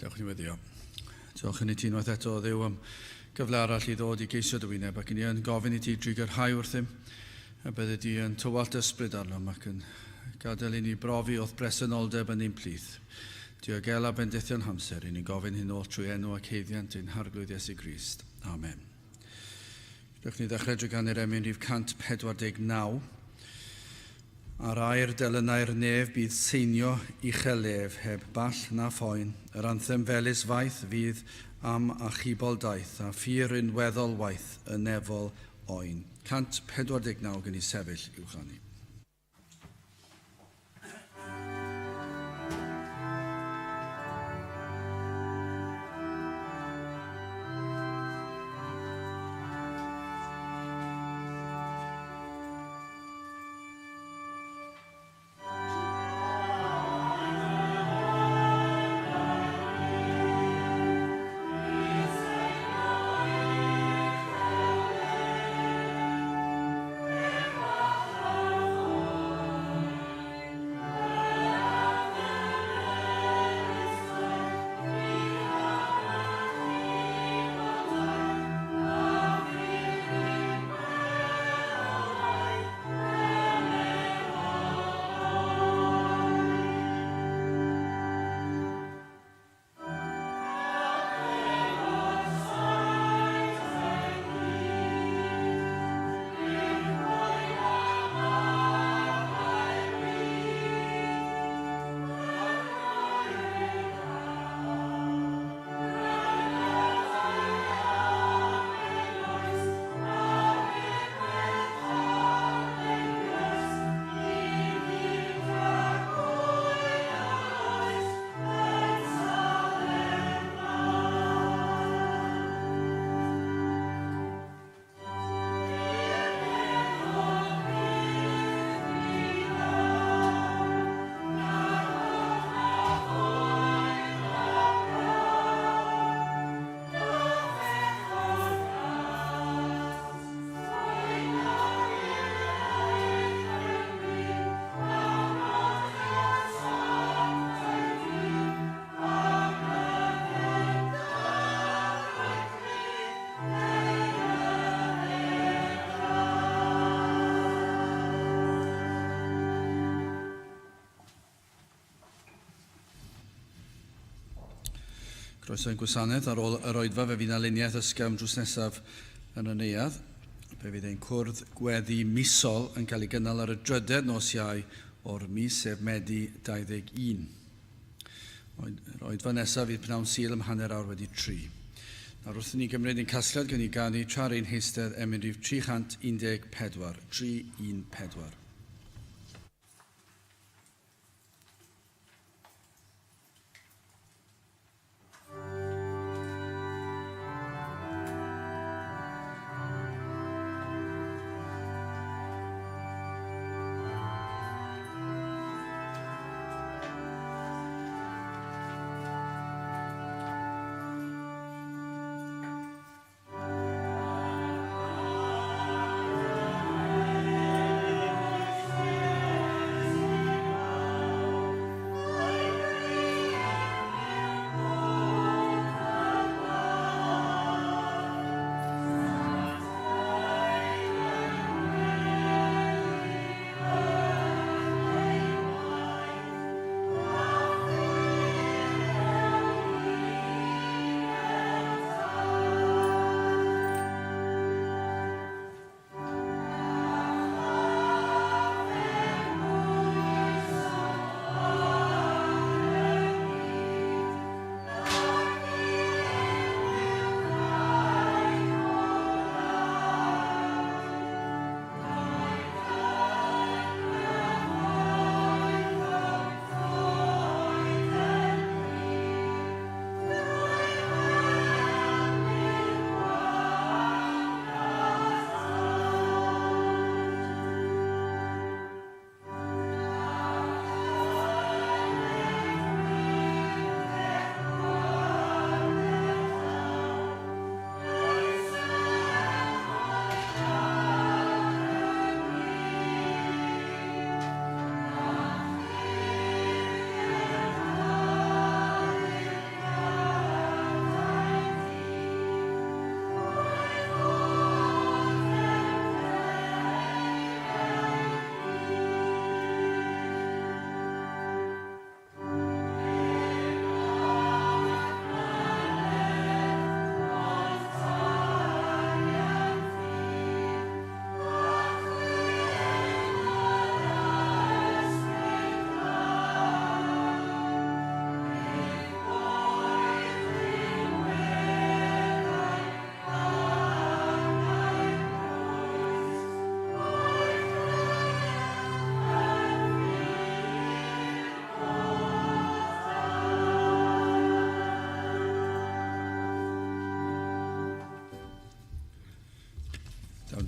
Dewch ni weddio. Diolch i ti unwaith eto, Dduw, am gyfle arall i ddod i geisio dy wyneb, ac ni yn gofyn i ti drugarhau wrthym, a bydde di yn tywallt ysbryd arnom ac yn gadael i ni brofi o'th bresenoldeb yn ein plith. Diogel a bendithion hamser, i ni'n gofyn hyn oll trwy enw ac haeddiant ein Harglwydd Iesu Grist. Amen. Dewch ni ddechrau drwy ganu'r emyn rhif 149. Ar air delynau'r nef bydd seinio uchel lef heb ball na phoen, yr anthem felys faith fydd am achubol daith, a phur rinweddol waith y nefol oen. 149 gen i sefyll i'w chanu. Croeso i'n gwasanaeth. Ar ôl yr oedfa fe fydd aluniaeth ysgafn drws nesaf yn y neuadd. Fe fydd ein cwrdd gweddi misol yn cael ei gynnal ar y drydedd nos Iau o'r mis, sef Medi 21. Yr oedfa nesaf fydd pnawn Sul am 3:30. Nawr wrth i ni gymryd ein casgliad, gawn ni ganu tra'r ein heistedd emyn rhif 314, 314.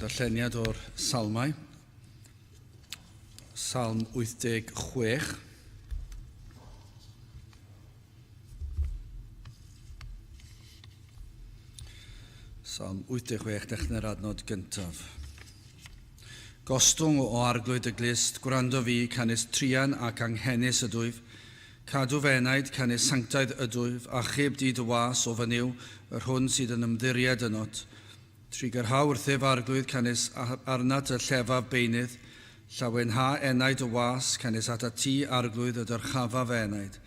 darlleniad o'r Salmau. Salm 86. Salm 86, dechrau'r adnod gyntaf. Gostwng o arglwydd dy glust, gwrando fi, canys truan ac anghenus ydwyf. Cadw fy enaid, canys sanctaidd ydwyf, achub di dy was o fy Nuw, yr hwn sydd yn ymddiried ynot. Trugarha wrthyf, Arglwydd, canys arnat y llefaf beunydd. Llawenha enaid dy was, canys atat ti, Arglwydd, y dyrchafa fy enaid.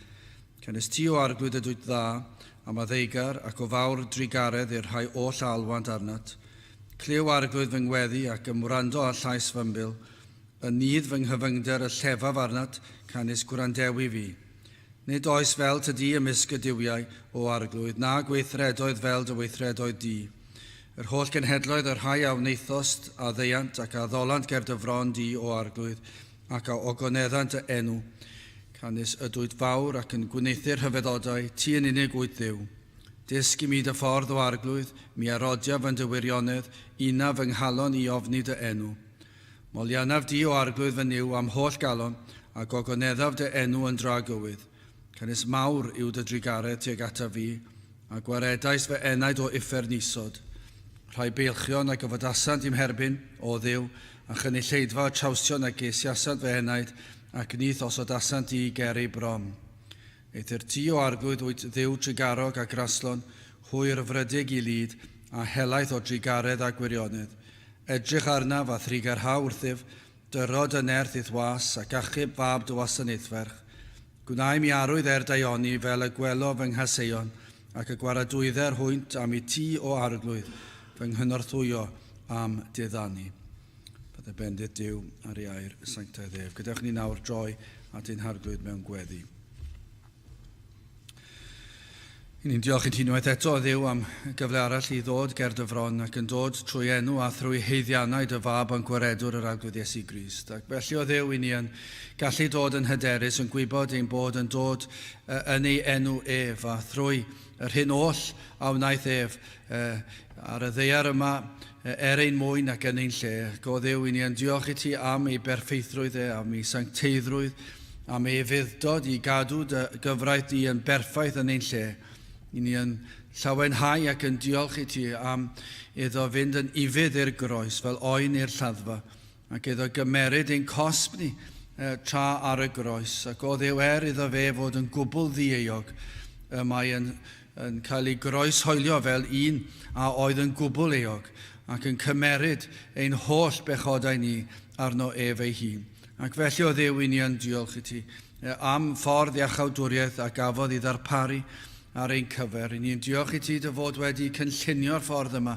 Canys ti, O Arglwydd, ydwyt dda, a maddeugar, ac o fawr drugaredd i'r rhai oll a alwant arnat. Clyw, Arglwydd, fy ngweddi, ac ymwrando â llais fy ymbil. Yn nydd fy nghyfyngder y llefaf arnat, canys gwrandewi fi. Nid oes fel ty di ymysg y duwiau, O Arglwydd, na gweithredoedd fel dy weithredoedd di. Yr holl genhedloedd y rhai a wnaethost a ddeuant ac a ddolant ger dy fron di, O Arglwydd, ac a ogoneddant dy enw. Canys ydwyt fawr ac yn gwneuthur rhyfeddodau, ti yn unig wyt Dduw. Dysg i mi dy ffordd, O Arglwydd, mi a rodiaf yn dy wirionedd, una fy nghalon i ofni dy enw. Moliannaf di, O Arglwydd fy Nuw, a'm holl galon, a gogoneddaf dy enw yn dragywydd. Canys mawr yw dy drugaredd tuag ataf fi, a gwaredais fy enaid o uffern isod. Rhai beilchion a gyfodasant i'm herbyn, O Dduw, a chynulleidfa y trawstion a geisiasant fy enaid, ac ni'th osodasant i ger ei bron. Eithr ti, O Arglwydd, wyt Dduw trugarog a graslon, hwyrfrydig i lid, a helaeth o drugaredd a gwirionedd. Edrych arnaf a thrugarha wrthyf, dyro dy nerth i'th was, ac achub fab dy wasanaethferch. Gwna i mi arwydd er daioni, fel y gwelo fy nghaseion, ac y gwaradwydder hwynt am i ti, O Arglwydd, fy nghynorthwyo a'm diddanu. Bydde bendith Duw ar ei air sanctaidd ef. Gadewch ni nawr droi at ein Harglwydd mewn gweddi. I ni'n diolch i ti unwaith eto, Dduw, am gyfle arall i ddod ger dy fron ac yn dod trwy enw a thrwy haeddiannau dy fab a'n gwaredwr yr Arglwydd Iesu Grist. Ac felly, o Dduw, i ni yn gallu dod yn hyderus, yn gwybod ein bod yn dod yn ei enw ef a thrwy yr hyn oll a wnaeth ef ar y ddaear yma er ein mwyn ac yn ein lle. Ac o Dduw, i ni yn diolch i ti am ei berffeithrwydd e, am ei sancteiddrwydd, am ei ufudd-dod i gadw dy gyfraith di yn berffaith yn ein lle. I ni yn llawenhau ac yn diolch i ti am iddo fynd yn ufudd i'r groes fel oen i'r lladdfa, ac iddo gymeryd ein cosb ni tra ar y groes. Ac o Dduw, er iddo fe fod yn gwbl ddieuog, y mae yn, yn cael ei groeshoelio fel un a oedd yn gwbl euog, ac yn cymeryd ein holl bechodau ni arno ef ei hun. Ac felly, o Dduw, i ni yn diolch i ti am ffordd iachawdwriaeth a gafodd ei ddarparu ar ein cyfer. I ni'n diolch i ti dy fod wedi cynllunio'r ffordd yma,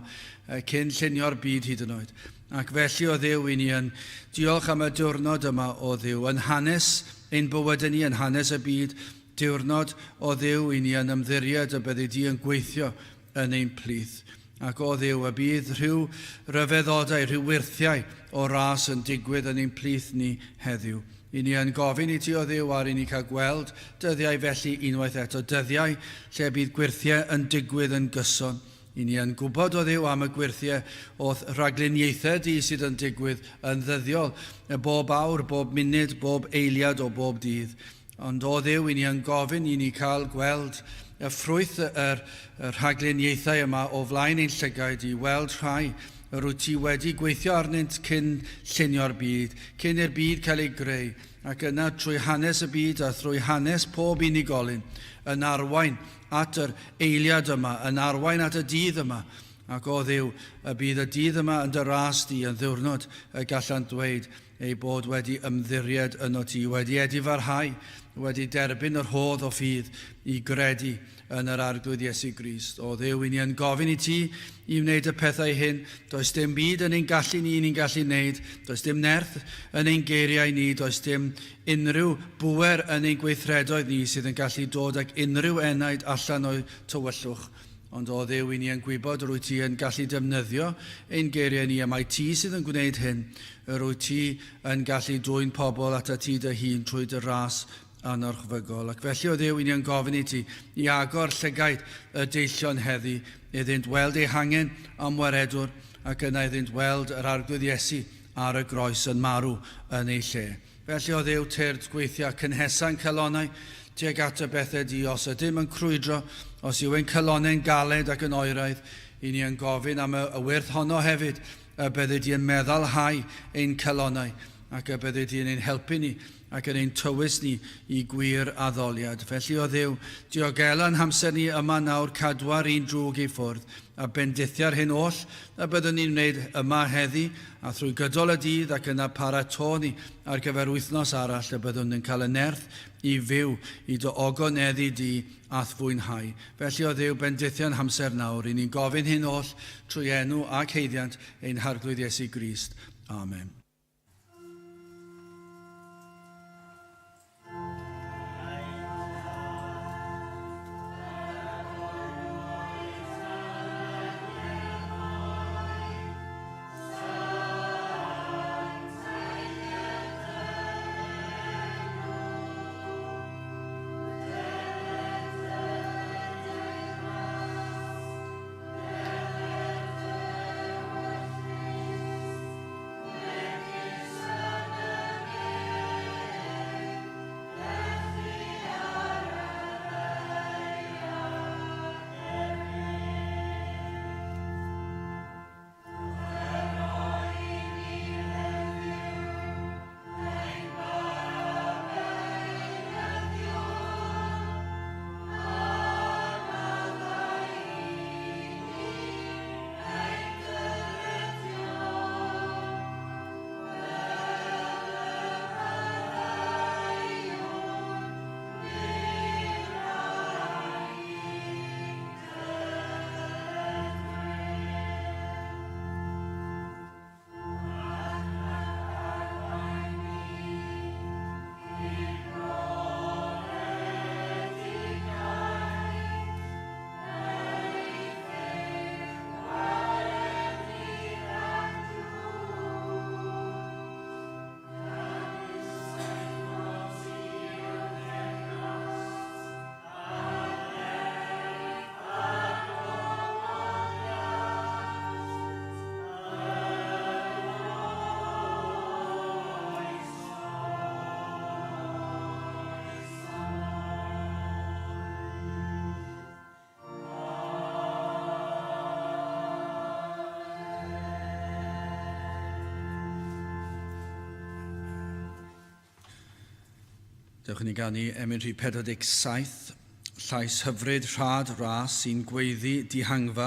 cyn llunio'r byd hyd yn oed. Ac felly, o Dduw, i ni yn diolch am y diwrnod yma, o Dduw, yn hanes ein bywydau ni, yn hanes y byd, diwrnod, o Dduw, i ni yn ymddiried y byddi di yn gweithio yn ein plith. Ac o Dduw, y bydd rhyw ryfeddodau, rhyw wyrthiau o ras yn digwydd yn ein plith ni heddiw. I ni yn gofyn i ti, o Dduw, ar i ni cael gweld dyddiau felly unwaith eto, dyddiau lle bydd gwyrthiau yn digwydd yn gyson. I ni yn gwybod, o Dduw, am y gwyrthiau o'th rhagluniaethau di sydd yn digwydd yn ddyddiol, bob awr, bob munud, bob eiliad o bob dydd. Ond, o Dduw, i ni yn gofyn i ni cael gweld y ffrwyth yr rhagluniaethau yma o flaen ein llygaid i weld rhai yr wyt ti wedi gweithio arnynt cyn llunio'r byd, cyn i'r byd cael ei greu, ac yna trwy hanes y byd a thrwy hanes pob unigolyn, yn arwain at yr eiliad yma, yn arwain at y dydd yma, ac o Dduw, y bydd y dydd yma yn dy ras di yn ddiwrnod y gallant ddweud eu bod wedi ymddiried ynot ti, wedi edifarhau, wedi derbyn y rhodd o ffydd i gredu yn yr Arglwydd Iesu Grist. O Dduw, i ni yn gofyn i ti i wneud y pethau hyn. Does dim byd yn ein gallu ni ni'n gallu wneud. Does dim nerth yn ein geiriau ni. Does dim unrhyw bŵer yn ein gweithredoedd ni sydd yn gallu dod ag unrhyw enaid allan o'u tywyllwch. Ond o Dduw, i ni yn gwybod yr wyt ti yn gallu defnyddio ein geiriau ni, a mai ti sydd yn gwneud hyn, yr wyt ti yn gallu dwyn pobl atat ti dy hun trwy dy ras anorchfygol. Ac felly, o Dduw, i ni yn gofyn i ti i agor llygaid y deillion heddi iddynt weld eu hangen am waredwr. ac yna iddynt weld yr Arglwydd Iesu ar y groes yn marw yn ei lle. Felly o Dduw tyrd gweithia cynhesa'n calonnau tuag at y bethau di os ydym yn crwydro, os yw ein calonnau'n galed ac yn oeraidd, i ni yn gofyn am y y wyrth honno hefyd, y byddi di yn meddalhau ein calonnau, ac y byddi di yn ein helpu ni ac yn ein tywys ni i gwir addoliad. Felly, o Dduw, diogela yn hamser ni yma nawr, cadwa'r un drwg i ffwrdd, a bendithia'r hyn oll y byddwn ni'n wneud yma heddi a thrwy gydol y dydd ac yna paratô ni ar gyfer wythnos arall y byddwn yn cael y nerth i fyw i dy ogoneddu di a'th fwynhau. Felly, o Dduw, bendithia'n hamser nawr. I ni'n gofyn hyn oll trwy enw ac haeddiant ein Harglwydd Iesu Grist. Amen. Dewch i ni ganu emyn rhif 47, llais hyfryd rhad ras sy'n gweiddi dihangfa,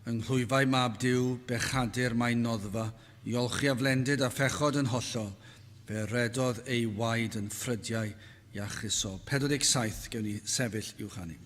yng nghlwyfau mab Duw, bechadur mae'n noddfa, i olchi aflendid a phechod yn hollol, fe redodd ei waed yn ffrydiau iachusol. 47, gewn ni sefyll i'w chanu.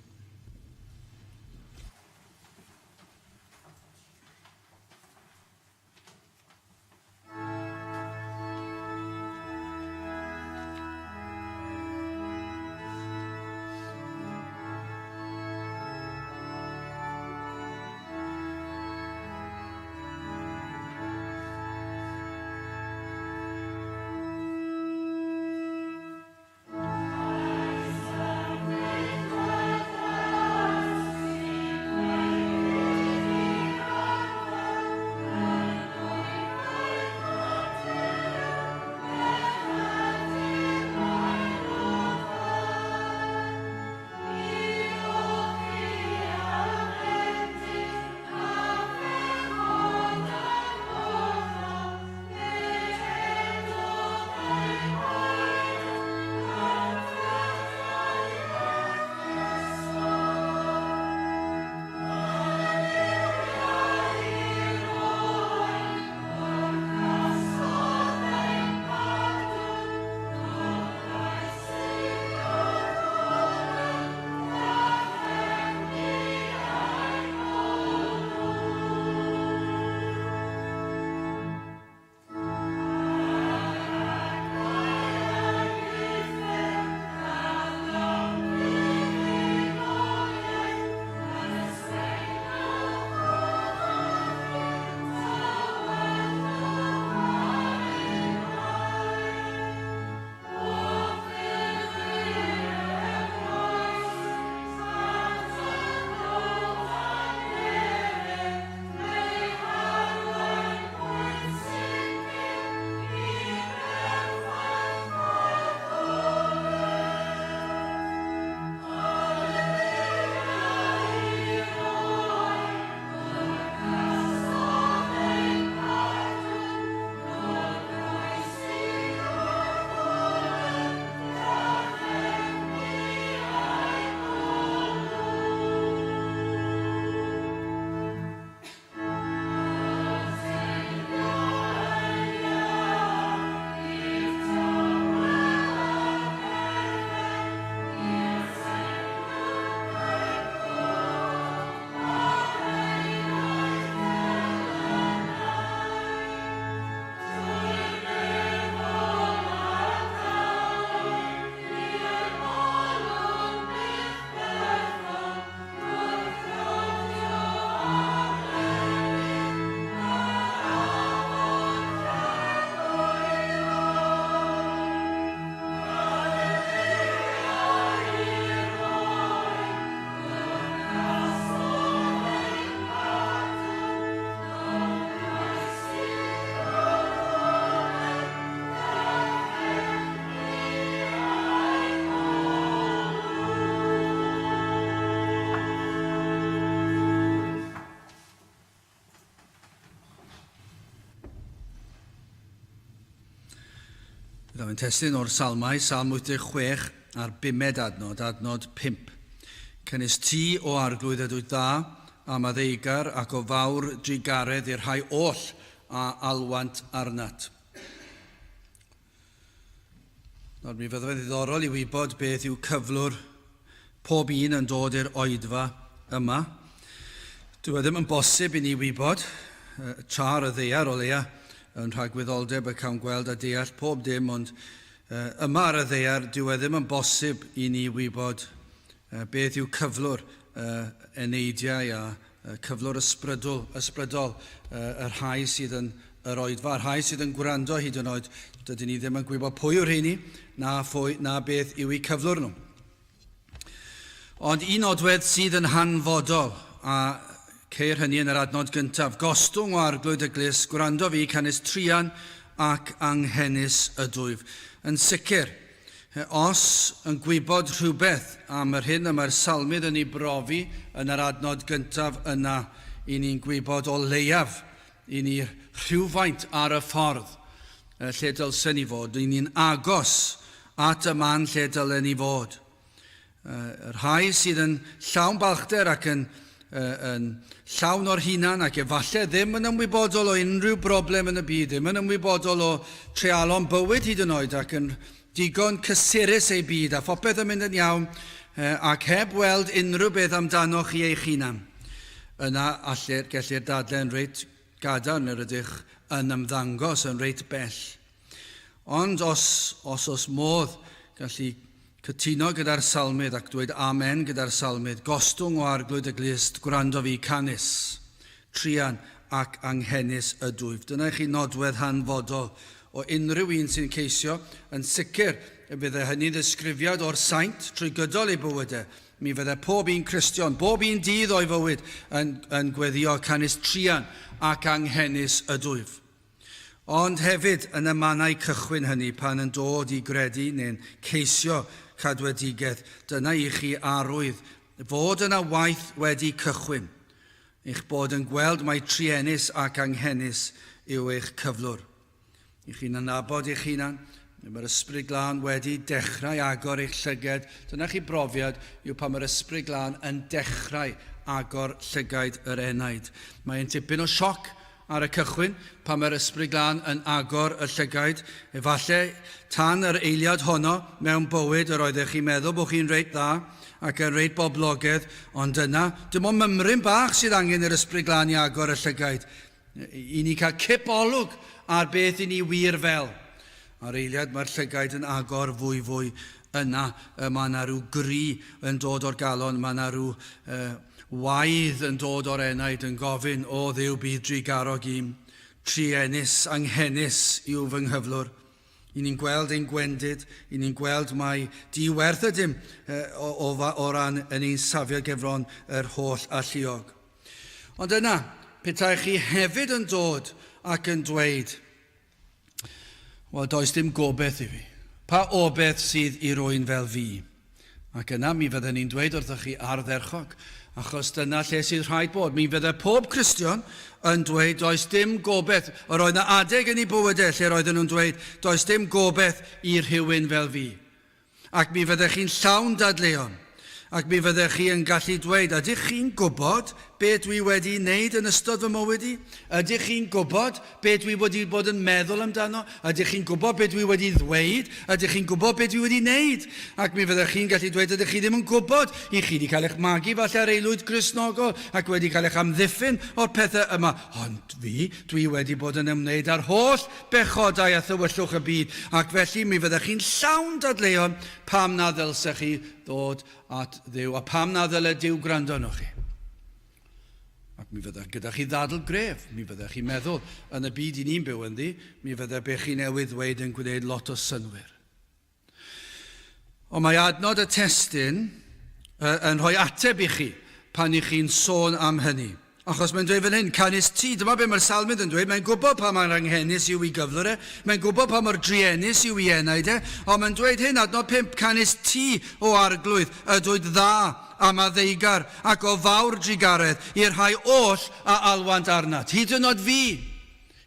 Byddaf yn testun o'r Salmau, Salm 86 a'r bumed adnod, adnod 5. Canys ti, o Arglwydd, ydwyt dda, a maddeugar, ac o fawr drugaredd i'r rhai oll a alwant arnat. Nawr, mi fyddai'n ddiddorol i wybod beth yw cyflwr pob un yn dod i'r oedfa yma. Dyw e ddim yn bosib i ni wybod, tra ar y ddaear o leia, yn rhagwyddoldeb y cawn gweld a deall pob dim, ond yma ar y ddaear, dyw e ddim yn bosib i ni wybod beth yw cyflwr eneidiau a cyflwr ysbrydol, ysbrydol y rhai sydd yn yr oedfa, y rhai sydd yn gwrando hyd yn oed. Dydyn ni ddim yn gwybod pwy yw'r rheini, na, phwy, na beth yw eu cyflwr nhw. Ond un nodwedd sydd yn hanfodol, a ceir hynny yn yr adnod gyntaf, gostwng o arglwydd y glust, gwrando fi, canys truan ac anghenus ydwyf. Yn sicr, Os yn gwybod rhywbeth am yr hyn y mae'r salmydd yn ei brofi yn yr adnod gyntaf yna, i ni'n gwybod o leiaf i ni rhywfaint ar y ffordd lle dylsen ni fod. I ni'n agos at y man lle dylen ni fod. Y rhai sydd yn llawn balchder ac yn, yn llawn o'r hunan ac efallai ddim yn ymwybodol o unrhyw broblem yn y byd, ddim yn ymwybodol o treialon bywyd hyd yn oed ac yn digon cysurus eu byd a phopeth yn mynd yn iawn ac heb weld unrhyw beth amdanoch chi eich hunan. Yna allir, gellir dadlau'n reit gadarn yr ydych yn ymddangos yn reit bell. Ond os, os oes modd gallu cytuno gyda'r salmydd ac dweud amen gyda'r salmydd, gostwng o arglwydd y glust, gwrando fi, canys, truan ac anghenus ydwyf. Dyna i chi nodwedd hanfodol o unrhyw un sy'n ceisio, yn sicr y bydde hynny'n ddisgrifiad o'r saint trwy gydol eu bywydau. Mi fydde pob un Cristion, bob un dydd o'i fywyd yn, yn gweddio canys truan ac anghenus ydwyf. Ond hefyd yn y mannau cychwyn hynny pan yn dod i gredu neu'n ceisio cadwedigaeth, dyna i chi arwydd fod yna waith wedi cychwyn, eich bod yn gweld mai truenus ac anghenus yw eich cyflwr. I chi'n anabod eich hunan, mae'r Ysbryd Glân wedi dechrau agor eich llyged. Dyna chi brofiad yw pan mae'r Ysbryd Glân yn dechrau agor llygaid yr enaid. Mae'n tipyn o sioc Ar y cychwyn, pan mae'r Ysbryd Glân yn agor y llygaid, efallai tan yr eiliad honno mewn bywyd yr oeddech chi'n meddwl bod chi'n reit dda ac yn reit boblogaidd, ond yna, dim ond mymryn bach sydd angen i'r Ysbryd Glân i agor y llygaid, i ni cael cip olwg ar beth i ni wir fel. Ar eiliad mae'r llygaid yn agor fwyfwy, yna y mae yna rhyw gri yn dod o'r galon, mae yna rhyw uh, waedd yn dod o'r enaid yn gofyn, O Dduw bydd drugarog i'm, truenus, anghenus yw fy nghyflwr. I ni'n gweld ein gwendid, i ni'n gweld mai di-werth ydym o, o, o ran yn ein safio gefron yr holl alluog. Ond yna, petai chi hefyd yn dod ac yn dweud, Wel, does dim gobeith i fi. Pa obeith sydd i rwy'n fel fi? Ac yna mi fydden ni'n dweud wrthych chi ardderchog, achos dyna lle sydd rhaid bod. Mi fydde pob Cristion yn dweud does dim gobeith. Yr oedd yna adeg yn eu bywydau lle roedden nhw'n dweud does dim gobeith i rhywun fel fi. Ac mi fyddech chi'n llawn dadleuon. Ac mi fyddech chi yn gallu dweud, ydych chi'n gwybod be dwi wedi wneud yn ystod fy mywyd i? Ydych chi'n gwybod be dwi wedi bod yn meddwl amdano? Ydych chi'n gwybod be dwi wedi ddweud? Ydych chi'n gwybod be dwi wedi wneud? Ac mi fyddech chi'n gallu dweud, ydych chi ddim yn gwybod? I chi wedi cael eich magu falle ar aelwyd Gristnogol ac wedi cael eich amddiffyn o'r pethau yma. Ond fi, dwi wedi bod yn ymwneud â'r holl bechodau a thywyllwch y byd, ac felly mi fyddech chi'n llawn dadleuon pam na ddylsech chi ddod at Dduw, a pam na ddyle Duw gwrando arnoch chi. Ac mi fyddech gyda chi ddadl gref, mi fyddech chi'n meddwl, yn y byd i ni'n byw ynddi, mi fydde be chi newydd ddweud yn gwneud lot o synnwyr. Ond mae adnod y testun yn rhoi ateb i chi pan i chi'n sôn am hynny. Achos mae'n dweud fan hyn, canys ti, dyma be mae'r salmydd yn dweud, mae'n gwybod pa mor anghenus yw i gyflwr e, mae'n gwybod pa mor druenus yw i enaid e, ond mae'n dweud hyn, adnod 5, canys ti, o arglwydd, ydwyt dda a maddeugar ac o fawr drugaredd i'r rhai oll a alwant arnat, hyd yn oed fi.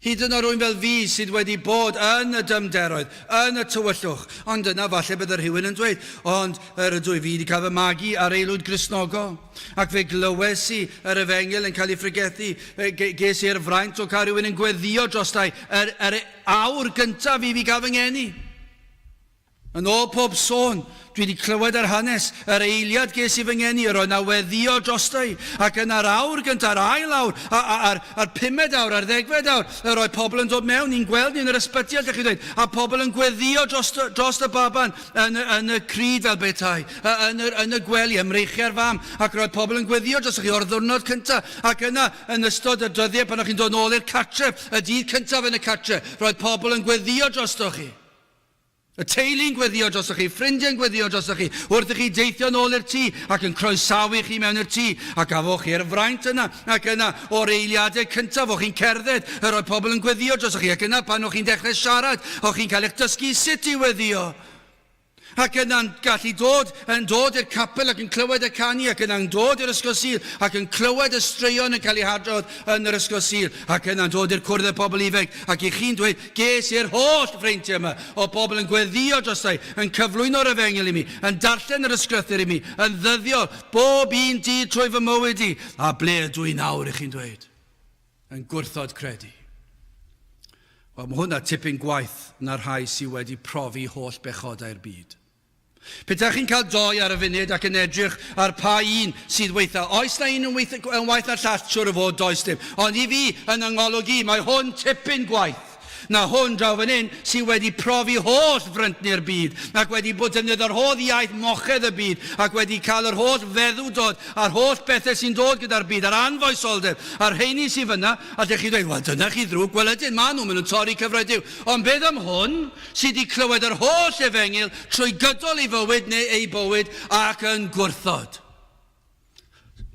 Hyd yn oed rhywun fel fi sydd wedi bod yn y dymderoedd, yn y tywyllwch. Ond yna falle bydde rhywun yn dweud, ond yr ydw i fi wedi cael fy magu ar aelwyd Gristnogol, ac fe glywes i yr efengyl yn cael ei phregethu, fe ges i'r fraint o cael rhywun yn gweddïo drostai yr, yr awr gyntaf i fi gael fy ngeni. Yn ôl pob sôn, dwi wedi clywed yr hanes, yr eiliad ges i fy ngeni, yr oedd 'na weddïo drosta i, ac yna'r awr gynta, yr ail awr, a, a, a'r, a'r pumed awr, a'r ddegfed awr, yr oedd pobl yn dod mewn i'n gweld ni yn yr ysbyty, allech chi ddweud, a pobl yn gweddïo dros, dros y baban yn, yn y cryd fel petai, yn y, yn y gwely, ym mreichiau'r fam, ac roedd pobl yn gweddïo drostoch chi o'r ddiwrnod cynta, ac yna yn ystod y dyddiau pan o'ch chi'n dod nôl i'r cartref, y dydd cyntaf yn y cartref, roedd pobl yn gweddïo drostoch chi. Y teulu'n gweddïo drosoch chi, ffrindiau'n gweddïo drosoch chi, wrth i chi deithio nôl i'r tŷ ac yn croesawu chi mewn i'r tŷ, a gafoch chi'r fraint yna, ac yna, o'r eiliadau cyntaf, o'ch chi'n cerdded, yr oedd pobl yn gweddïo drosoch chi, ac yna pan o'ch chi'n dechrau siarad, o'ch chi'n cael eich dysgu sut i weddïo. Ac yna'n gallu dod, yn dod i'r capel ac yn clywed y canu, ac yna'n dod i'r ysgol Sul ac yn clywed y straeon yn cael eu hadrodd yn yr ysgol Sul, ac yna'n dod i'r cwrdd y pobl ifanc, ac i chi'n dweud, Ges i'r holl freintiau yma o bobl yn gweddïo drosta i, yn cyflwyno'r efengyl i mi, yn darllen yr ysgrythur i mi, yn ddyddiol, bob un dydd trwy fy mywyd i. A ble ydw i nawr, i chi'n dweud? Yn gwrthod credu. Wel, mae hwnna tipyn gwaeth na'r rhai sydd wedi profi holl bechodau'r byd. Petaech chi'n cael doi ar y funud ac yn edrych ar pa un sydd weitha, oes na un yn, weith, yn waeth na'r llall? Siwr o fod, does dim. Ond i fi, yn yng ngolwg i, mae hwn tipyn gwaeth na hwn draw fan hyn sydd wedi profi holl fryntni'r byd ac wedi bod defnyddio'r holl iaith mochedd y byd ac wedi cael yr holl feddwdod a'r holl bethau sy'n dod gyda'r byd a'r anfoesoldeb a'r rheini sydd fyna a lle chi dweud, wel dyna chi ddrwg, wel ydyn, maen nhw, maen nhw'n torri cyfraith Duw. Ond beth am hwn? Sydd 'di clywed yr holl efengyl trwy gydol ei fywyd neu ei bywyd ac yn gwrthod.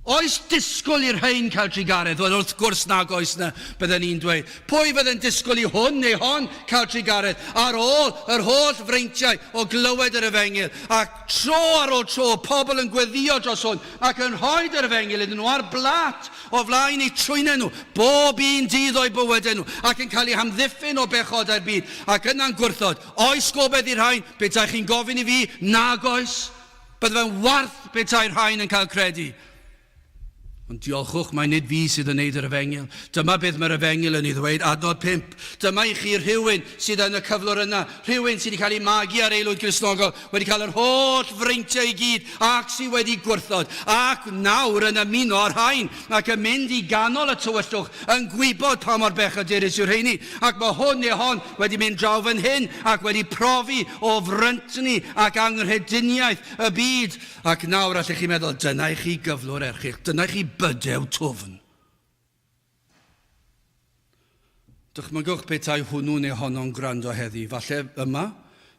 Oes disgwyl i'r rhain cael trugaredd? Wel, wrth gwrs nag oes na, bydden ni'n dweud. Pwy fydde'n disgwyl i hwn neu hon cael trugaredd ar ôl yr holl freintiau o glywed yr efengyl, ac tro ar ôl tro, pobl yn gweddïo dros hwn ac yn rhoi yr efengyl iddyn nhw ar blat o flaen eu trwynau nhw, bob un dydd o'u bywydau nhw, ac yn cael eu hamddiffyn o bechodau'r byd, ac yna'n gwrthod. Oes gobaith i'r rhain? Petai chi'n gofyn i fi, nag oes. Bydde fe'n warth petai'r rhain yn cael credu. Ond diolchwch, mai nid fi sydd yn neud yr efengyl. Dyma beth mae'r efengyl yn ei ddweud, adnod 5. Dyma i chi rhywun sydd yn y cyflwr yna, rhywun sydd wedi cael ei magu ar aelwyd Gristnogol, wedi cael yr holl freintiau i gyd, ac sydd wedi gwrthod, ac nawr yn ymuno â'r rhain, ac yn mynd i ganol y tywyllwch, yn gwybod pa mor bechadurus yw'r rheini, ac mae hwn neu hon wedi mynd draw fan hyn, ac wedi profi o fryntni ac anghrediniaeth y byd, ac nawr allech chi meddwl, dyna i chi gyflwr erchyll, dyna i chi bydew twfn. Dychmygwch petai hwnnw neu honno'n gwrando heddi, falle yma,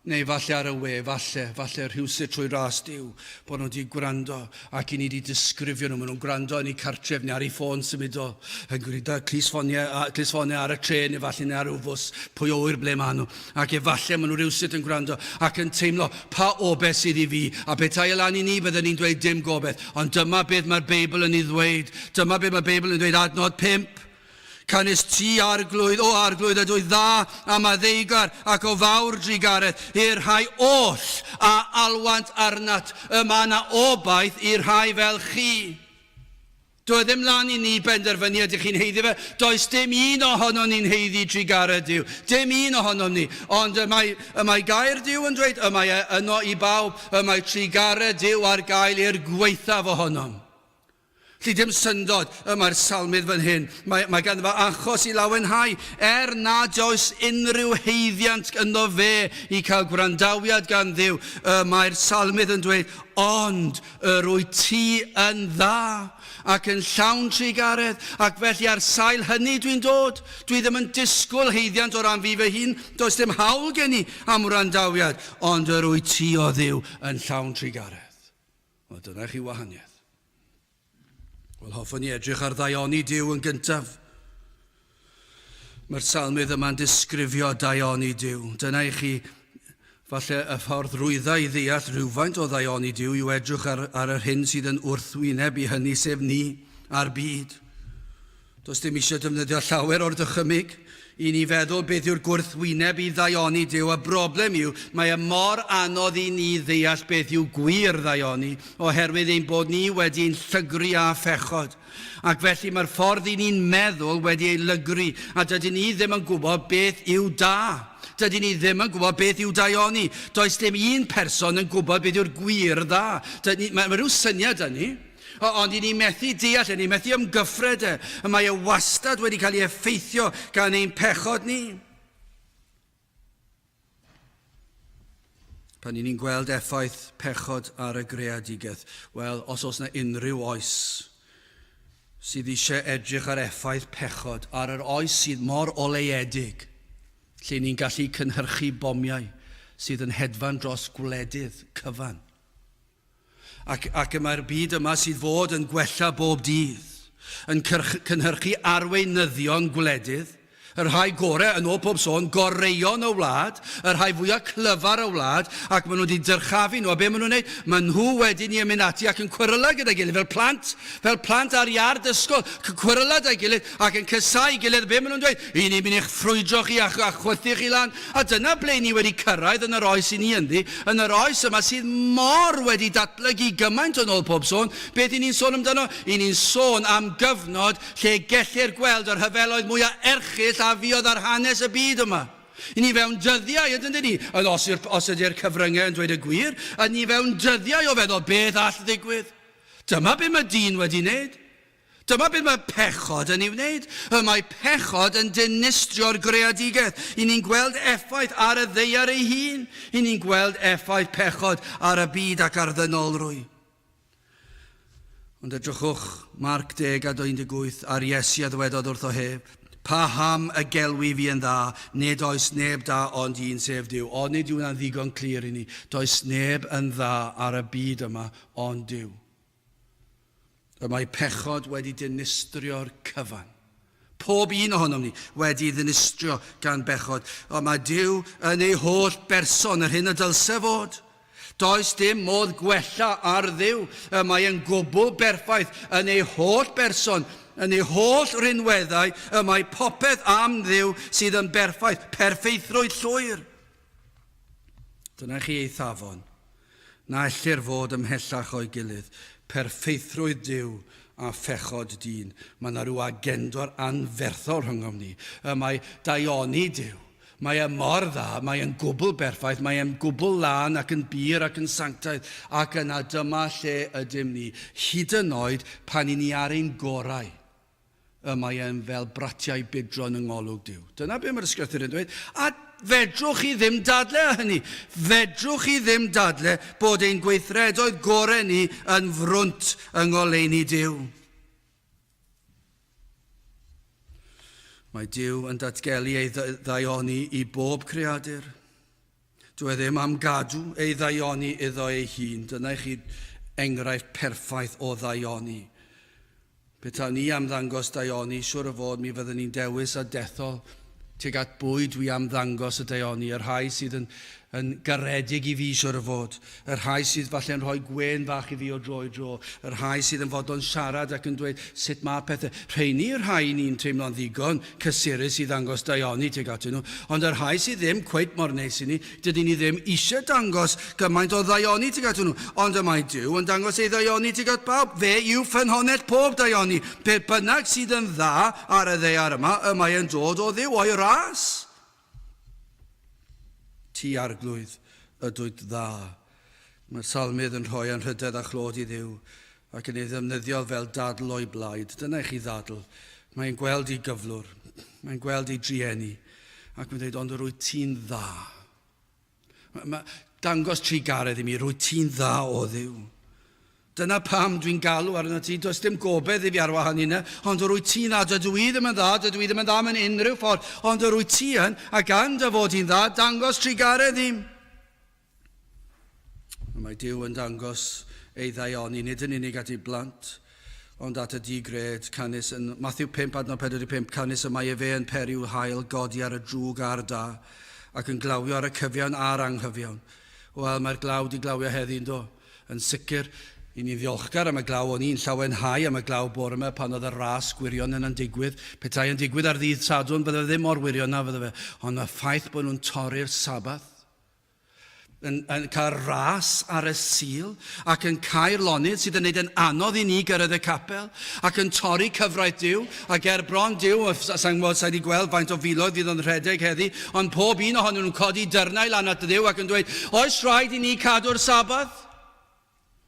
neu falle ar y we, falle, falle rhywsut trwy ras Duw, bod nhw wedi gwrando ac i ni wedi disgrifio nhw. Maen nhw'n gwrando yn eu cartref neu ar eu ffôn symudol, yn gwrando clustffonau, clustffonau ar y trên neu falle neu ar ryw fws, pwy o ŵyr ble maen nhw. Ac efallai maen nhw rhywsut yn gwrando ac yn teimlo, pa obaith sydd i fi? A petai e lan i ni, bydden ni'n dweud dim gobaith. Ond dyma beth mae'r Beibl yn ei ddweud. Dyma beth mae'r Beibl yn ei ddweud, adnod 5. Canys ti, Arglwydd, o Arglwydd, ydwyt dda a maddeugar ac o fawr drugaredd i'r rhai oll a alwant arnat, y mae 'na obaith i'r rhai fel chi. Dyw e ddim lan i ni benderfynu ydych chi'n haeddu fe. Does dim un ohonon ni'n haeddu trugaredd Duw. Dim un ohonom ni. Ond y mae, y mae gair Duw yn dweud, y mae e yno i bawb, y mae trugaredd Duw ar gael i'r gwaethaf ohonom. Felly dim syndod y mae'r salmydd fan hyn. Mae, mae ganddo fe achos i lawenhau, er nad oes unrhyw haeddiant ynddo fe i cael gwrandawiad gan Dduw. Y mae'r salmydd yn dweud, ond yr wyt ti yn dda ac yn llawn trugaredd, ac felly ar sail hynny dwi'n dod. Dwi ddim yn disgwyl haeddiant o ran fi fy hun, does dim hawl gen i am wrandawiad, ond yr wyt ti, o Dduw, yn llawn trugaredd. Wel, dyna chi wahaniaeth. Wel, hoffwn i edrych ar ddaioni Duw yn gyntaf. Mae'r salmydd yma'n disgrifio daioni Duw. Dyna i chi, falle, y ffordd rwydda i ddeall rhywfaint o ddaioni Duw yw edrych ar, ar yr hyn sydd yn wrthwyneb i hynny, sef ni a'r byd. Does dim eisiau defnyddio llawer o'r dychymyg. i ni feddwl beth yw'r gwrthwyneb i ddaioni Duw. Y broblem yw, mae e mor anodd i ni ddeall beth yw gwir ddaioni, oherwydd ein bod ni wedi ein llygru â phechod. Ac felly mae'r ffordd i ni'n meddwl wedi ei lygru, a dydyn ni ddim yn gwybod beth yw da. Dydyn ni ddim yn gwybod beth yw daioni. Does dim un person yn gwybod beth yw'r gwir dda. Dyn ni, mae, mae rhyw syniad 'da ni, ond i ni methu deall e, ni methu ymgyffred e. Y mae e wastad wedi cael ei effeithio gan ein pechod ni. Pan i ni'n gweld effaith pechod ar y greadigaeth, wel, os oes yna unrhyw oes sydd eisiau edrych ar effaith pechod ar yr oes sydd mor oleuedig, lle ni'n gallu cynhyrchu bomiau sydd yn hedfan dros gwledydd cyfan. Ac, ac y mae'r byd yma sydd fod yn gwella bob dydd, yn cynhyrchu arweinyddion gwledydd, Y rhai gore, yn ôl pob sôn, goreuon y wlad, y rhai fwya clyfar y wlad, ac maen nhw wedi dyrchafu nhw. A be maen nhw'n wneud? Maen nhw wedyn ni yn mynd ati ac yn cweryla gyda'i gilydd, fel plant, fel plant ar iard ysgol, cweryla gyda'i gilydd ac yn casáu gilydd. Be maen nhw'n dweud? I ni'n mynd i'ch ffrwydro chi a, a chwythu chi lan. A dyna ble ni wedi cyrraedd yn yr oes i ni ynddi, yn yr oes yma sydd mor wedi datblygu gymaint yn ôl pob sôn. Beth i ni'n sôn amdano? I ni'n sôn am gyfnod lle gellir gweld y rhyfeloedd mwyaf erchyll a fuodd ar hanes y byd yma. I ni fewn dyddiau, ydyn ni, yn os, os ydy'r cyfryngau yn dweud y gwir, yn ni fewn dyddiau o feddwl beth all ddigwydd. Dyma beth mae dyn wedi wneud. Dyma beth mae pechod yn ei wneud. Y mae pechod yn dinistrio'r greadigaeth. I ni'n gweld effaith ar y ddaear ei hun. I ni'n gweld effaith pechod ar y byd ac ar ddynolrwy. Ond edrychwch, Marc 10 a 18, a'r Iesu a ddywedodd wrtho hef, Paham y gelwi fi yn dda? Nid oes neb da ond un, sef Duw. O, nid yw hwnna'n ddigon clir i ni. Does neb yn dda ar y byd yma ond Duw. Y mae pechod wedi dinistrio'r cyfan. Pob un ohonom ni wedi ddinistrio gan bechod. Ond mae Duw yn ei holl berson, yr hyn y dylse fod. Does dim modd gwella ar Dduw. Y mae yn gwbl berffaith yn ei holl berson, yn ei holl rinweddau. Y mae popeth am Dduw sydd yn berffaith, perffeithrwydd llwyr. Dyna chi eithafon. Na ellir fod ymhellach o'i gilydd. Perffeithrwydd Duw a phechod dyn. Mae yna rhyw agendor anferthol rhyngom ni. Y mae daioni Duw. Mae e mor dda, mae e'n gwbl berffaith, mae e'n gwbl lân ac yn bur ac yn sanctaidd, ac yna dyma lle ydym ni, hyd yn oed pan i ni ar ein gorau. Y mae e'n fel bratiau budron yng ngolwg Duw. Dyna be mae'r ysgrythur yn dweud. A fedrwch chi ddim dadle â hynny. Fedrwch chi ddim dadle bod ein gweithredoedd gorau ni yn frwnt yng ngoleuni Duw. Mae Duw yn datgelu ei ddaioni i bob creadur. Dyw e ddim am gadw ei ddaioni iddo ei hun. Dyna i chi enghraifft perffaith o ddaioni. Petawn ni am ddangos daioni, siwr o fod mi fyddwn ni'n dewis a dethol tuag at bwy dwi am ddangos y daioni, y rhai sydd yn, yn garedig i fi, siwr o fod, y rhai sydd falle'n rhoi gwên fach i fi o dro i dro, y rhai sydd yn fodlon siarad ac yn dweud sut mae pethau. Rheini yw'r rhai ni'n teimlo'n ddigon cysurus i ddangos daioni tuag atyn nhw, ond y rhai sydd ddim cweit mor neis i ni, dydyn ni ddim eisiau dangos gymaint o ddaioni tuag atyn nhw. Ond y mae Duw yn dangos ei ddaioni tuag at bawb. Fe yw ffynhonnell pob daioni. Be bynnag sydd yn dda ar y ddaear yma, y mae yn dod o Dduw, o'i ras. Ti, Arglwydd, ydwyt dda. Mae'r salmydd yn rhoi anrhydedd a chlod i Dduw ac yn ei ddefnyddio fel dadl o'i blaid. Dyna i chi ddadl. Mae'n gweld ei gyflwr. Mae'n gweld ei drueni. Ac mae'n dweud, ond yr wyt ti'n dda. Mae, mae, dangos trugaredd i mi, rwyt ti'n dda o Dduw. Dyna pam dwi'n galw arnat ti, does dim gobaith i fi ar wahân i hynna, ond yr wyt ti'n dda, dydw i ddim yn dda, dydw i ddim yn dda mewn unrhyw ffordd, ond yr wyt ti yn, a gan dy fod ti'n dda, dangos trugaredd i'm. Mae Duw yn dangos ei ddaioni, nid yn unig at ei blant, ond at y di-gred, canys yn Matthew 5 adnod 45, canys y mae efe yn peri i'w haul godi ar y drwg a'r da, ac yn glawio ar y cyfiawn a'r anghyfiawn. Wel, mae'r glaw di glawio heddi, yndo? Yn sicr, I ni'n ddiolchgar am y glaw, o'n i'n llawenhau am y glaw bore yma pan oedd y ras gwirion yna'n digwydd. Petai yn digwydd ar ddydd Sadwrn, bydde fe ddim mor wirion na fydde fe. Ond y ffaith bod nhw'n torri'r Sabath, yn, yn cael ras ar y Sul, ac yn cau'r lonydd sydd yn neud yn anodd i ni gyrraedd y capel, ac yn torri cyfraith Duw, ac er bron Duw, sa'n gwybod, sa'i wedi gweld faint o filoedd fydd yn rhedeg heddi, ond pob un ohonyn nhw'n codi dyrnau lan at Dduw ac yn dweud, oes rhaid i ni cadw'r Sabath?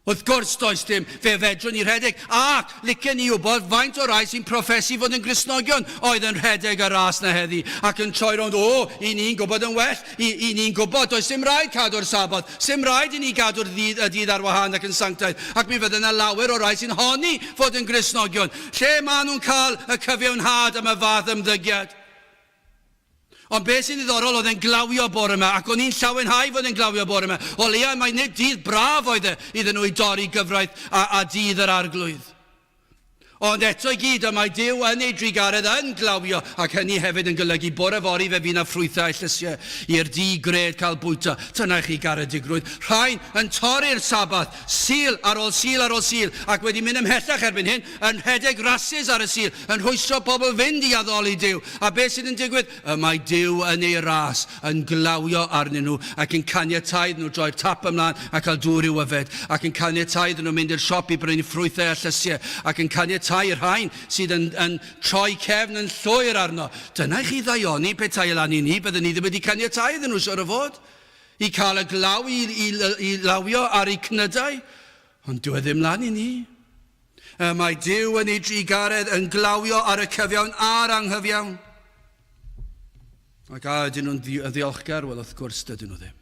Wrth gwrs does dim, fe fedrwn ni rhedeg, ac licen i wybod faint o rai sy'n proffesu fod yn Gristnogion oedd yn rhedeg y ras 'na heddi, ac yn troi rownd, o, i ni'n gwybod yn well, i, i ni'n gwybod, does dim rhaid cadw'r Saboth, sim rhaid i ni gadw'r ddydd, y dydd ar wahân ac yn sanctaidd, ac mi fydde 'na lawer o rai sy'n honni fod yn Gristnogion. Lle maen nhw'n cael y cyfiawnhad am y fath ymddygiad? Ond beth sy'n ddiddorol, oedd e'n glawio bore yma, ac o'n i'n llawenhau fod e'n glawio bore yma. O leia, mai nid dydd braf oedd e iddyn nhw i dorri gyfraith a, a dydd yr arglwydd. Ond eto i gyd, y mae Duw yn ei drugaredd yn glawio, ac hynny hefyd yn golygu bore fory fe fydd 'na ffrwythau llysiau i'r di-gred cael bwyta. Dyna i chi garedigrwydd. Rhain yn torri'r Sabath, Sul ar ôl Sul ar ôl Sul, ac wedi mynd ymhellach erbyn hyn, yn rhedeg rasys ar y Sul, yn rhwystro pobl fynd i addoli Duw. A beth sydd yn digwydd? Y mae Duw yn ei ras yn glawio arnyn nhw ac yn caniatáu iddyn nhw droi'r tap ymlaen a cael dŵr i'w yfed, ac yn caniatáu iddyn nhw mynd i'r siop i brynu ffrwythau a llysiau, ac yn caniatáu i'r rhain sydd yn, yn troi cefn yn llwyr arno. Dyna i chi ddaioni, petai e lan i ni, bydden ni ddim wedi caniatáu iddyn nhw, siŵr o fod, i cael y glaw i, i, i lawio ar eu cnydau. Ond dyw e ddim lan i ni. Y mae Duw yn ei drugaredd yn glawio ar y cyfiawn a'r anghyfiawn. Ac a ydyn nhw'n ddiolchgar? Wel, wrth gwrs dydyn nhw ddim.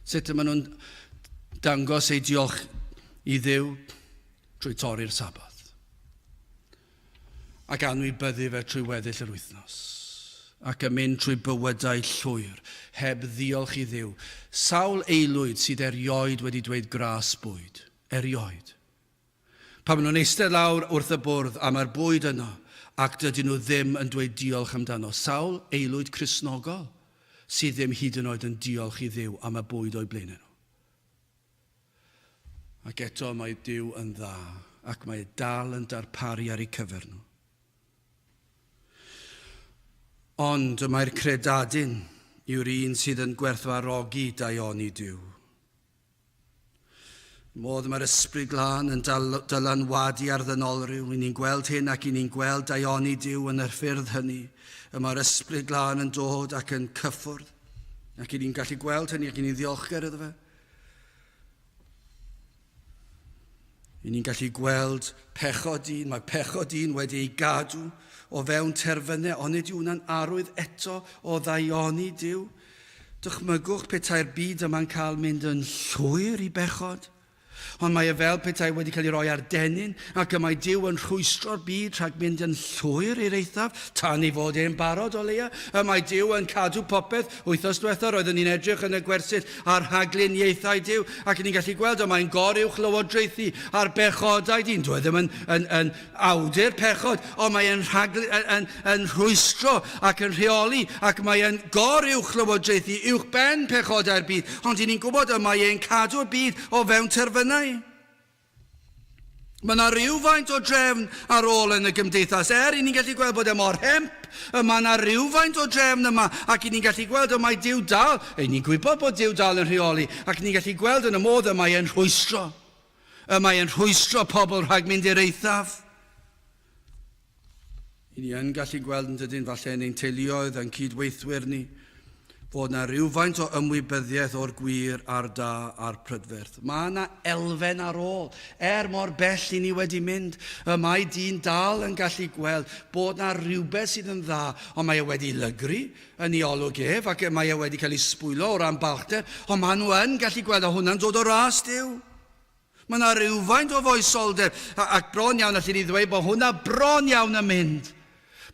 Sut y maen nhw'n dangos eu diolch i Dduw? Trwy torri'r Saboth. Ac anwybyddu fe trwy weddill yr wythnos. Ac yn mynd trwy bywydau llwyr, heb ddiolch i Dduw. Sawl aelwyd sydd erioed wedi dweud gras bwyd? Erioed. Pan maen nhw'n eistedd lawr wrth y bwrdd a mae'r bwyd yno ac dydyn nhw ddim yn dweud diolch amdano. Sawl aelwyd Cristnogol sydd ddim hyd yn oed yn diolch i Dduw am y bwyd o'u blaenau nhw? Ac eto mae Duw yn dda ac mae e dal yn darparu ar eu cyfer nhw. Ond y mae'r credadun yw'r un sydd yn gwerthfawrogi daioni Duw. Modd mae'r Ysbryd Glân yn dylanwadu ar ddynolryw. I ni'n gweld hyn ac i ni'n gweld daioni Duw yn y ffyrdd hynny. Y mae'r Ysbryd Glân yn dod ac yn cyffwrdd. Ac i ni'n gallu gweld hynny ac i ni'n ddiolchgar iddo fe. I ni'n gallu gweld pechod dyn, mae pechod dyn wedi ei gadw o fewn terfynau, ond nid yw hwnna'n arwydd eto o ddaioni Duw. Dychmygwch petai'r byd yma'n cael mynd yn llwyr i bechod. Ond mae e fel petai wedi cael ei roi ar dennyn, ac y mae Duw yn rhwystro'r byd rhag mynd yn llwyr i'r eithaf, tan ei fod e'n barod o leia. Y mae Duw yn cadw popeth. Wythnos diwetha roeddwn ni'n edrych yn y gwersyll ar rhagluniaethau Duw, ac ni'n gallu gweld y mae'n goruwchlywodraethu ar bechodau dyn. Dyw e ddim yn, yn, yn awdur pechod, ond mae e'n rhaglu, yn, yn, yn rhwystro ac yn rheoli, ac mae e'n goruwchlywodraethu uwch ben pechodau'r byd. Ond i ni'n gwybod y mae e'n cadw'r byd o fewn terfynau. Mae yna rywfaint o drefn ar ôl yn y gymdeithas. Er i ni'n gallu gweld bod e mor hemp, y mae yna rywfaint o drefn yma, ac i ni'n gallu gweld y mae Duw dal, i ni'n gwybod bod Duw dal yn rheoli, ac ni'n gallu gweld yn y modd y mae e'n rhwystro. Y mae e'n rhwystro pobl rhag mynd i'r eithaf. I ni yn gallu gweld yn dydyn, falle yn ein teuluoedd a'n cydweithwyr ni, fod na rywfaint o ymwybyddiaeth o'r gwir a'r da a'r prydferth. Mae yna elfen ar ôl. Er mor bell i ni wedi mynd, y mae dyn dal yn gallu gweld bod na rhywbeth sydd yn dda, ond mae e wedi lygru yn ei olwg ef ac mae e wedi cael ei sbwylo o ran balchder, ond maen nhw yn gallu gweld a hwnna'n dod o ras Duw. Mae yna rywfaint o foesoldeb, ac bron iawn allen ni ddweud bod hwnna bron iawn yn mynd.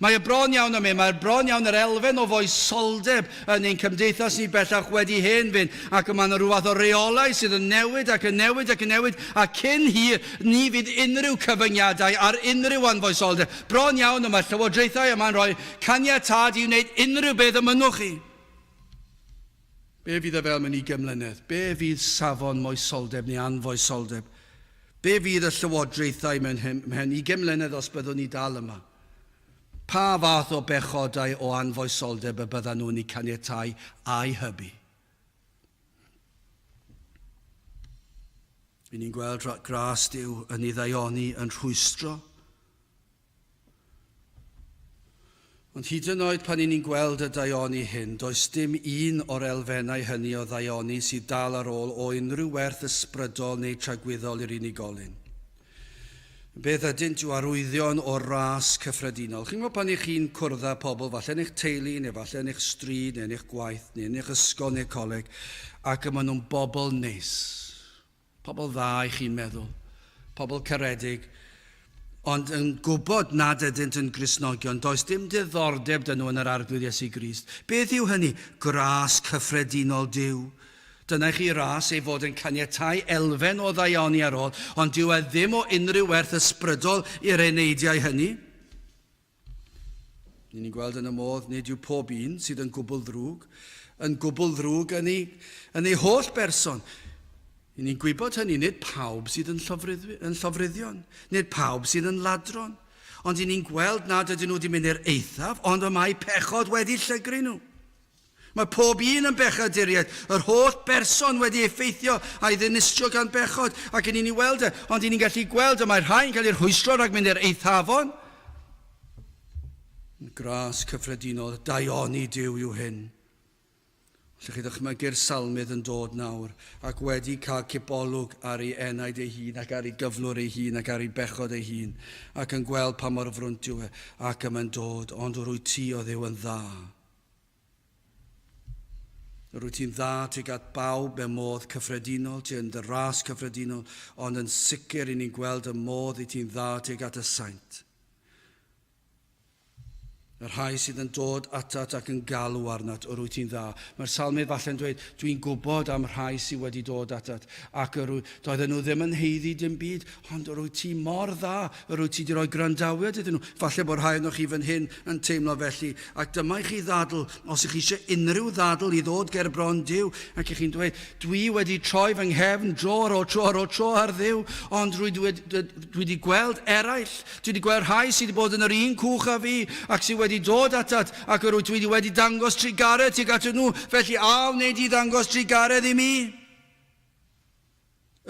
Mae y bron iawn yn mynd, mae'r bron iawn yr elfen o foesoldeb yn ein cymdeithas ni bellach wedi hen fynd, ac mae yna rhyw fath o reolau sydd yn newid ac yn newid ac yn newid, a cyn hir ni fydd unrhyw cyfyngiadau ar unrhyw anfoesoldeb. Bron iawn y mae llywodraethau yma'n rhoi caniatâd i wneud unrhyw beth y mynnwch chi. Be fydd e fel mewn ugain mlynedd? Be fydd safon moesoldeb neu anfoesoldeb? Be fydd y llywodraethau mewn mhen ugain mlynedd os byddwn ni dal yma? Pa fath o bechodau o anfoesoldeb y byddan nhw'n eu caniatáu a'u hybu? Ry'n ni'n gweld gras Duw yn ei ddaioni yn rhwystro. Ond hyd yn oed pan 'yn ni'n gweld y daioni hyn, does dim un o'r elfennau hynny o ddaioni sydd dal ar ôl o unrhyw werth ysbrydol neu tragwyddol i'r unigolyn. Beth ydynt yw arwyddion o ras cyffredinol. Chi'n gwybod pan 'ych chi'n cwrdd â pobl, falle yn eich teulu, neu falle yn eich stryd, neu yn eich gwaith, neu yn eich ysgol neu coleg, ac y maen nhw'n bobl neis. Pobl dda i chi'n meddwl, pobl caredig, ond yn gwybod nad ydynt yn Gristnogion, does dim diddordeb 'da nhw yn yr Arglwydd Iesu Grist. Beth yw hynny? Gras cyffredinol Duw. Dyna i chi ras ei fod yn caniatáu elfen o ddaioni ar ôl, ond dyw e ddim o unrhyw werth ysbrydol i'r eneidiau hynny. Ni'n ni'n gweld yn y modd nid yw pob un sydd yn gwbl ddrwg yn gwbl ddrwg yn ei, yn ei holl berson. Ni'n ni'n gwybod hynny, nid pawb sydd yn, yn llofruddion, nid pawb sydd yn ladron, ond ni'n ni'n gweld nad ydyn nhw wedi mynd i'r eithaf, ond y mae pechod wedi llygru nhw. Mae pob un yn bechaduriaid, yr holl berson wedi effeithio a'i ddinistrio gan bechod, ac yn ni'n ei weld e, ond i ni'n gallu gweld y mae rhai yn cael eu rhwystro rhag mynd i'r eithafon. Gras cyffredinol, daioni Duw yw hyn. Allwch chi ddychmygu'r salmydd yn dod nawr ac wedi cael cipolwg ar ei enaid ei hun ac ar ei gyflwr ei hun ac ar ei bechod ei hun ac yn gweld pa mor frwnt yw e ac y mae'n dod, ond rwyt ti, o Dduw, yn dda. Rwyt ti'n dda tuag at bawb mewn modd cyffredinol, ti yn dy ras cyffredinol, ond yn sicr i ni'n gweld y modd i ti'n dda tuag at y saint. Y rhai sydd yn dod atat ac yn galw arnat, yr wyt ti'n dda. Mae'r salmydd falle'n dweud, dwi'n gwybod am rhai sydd wedi dod atat, ac yr doedden nhw ddim yn haeddu dim byd, ond yr wyt ti mor dda, yr wyt ti wedi rhoi gwrandawiad iddyn nhw. Falle bod rhai ohonoch chi fan hyn yn teimlo felly, ac dyma i chi ddadl, os ych chi eisiau unrhyw ddadl i ddod ger bron Duw, ac ych chi'n dweud, dwi wedi troi fy nghefn dro ar ôl tro ar ôl tro ar Dduw, ond rwy dwi wedi gweld eraill Dwi wedi gweld rhai sydd wedi bod yn yr un cwch â fi ac sydd wedi dod atat ac yr wyt wedi wedi dangos trugaredd tuag atyn nhw, felly a wnei di ddangos trugaredd i mi?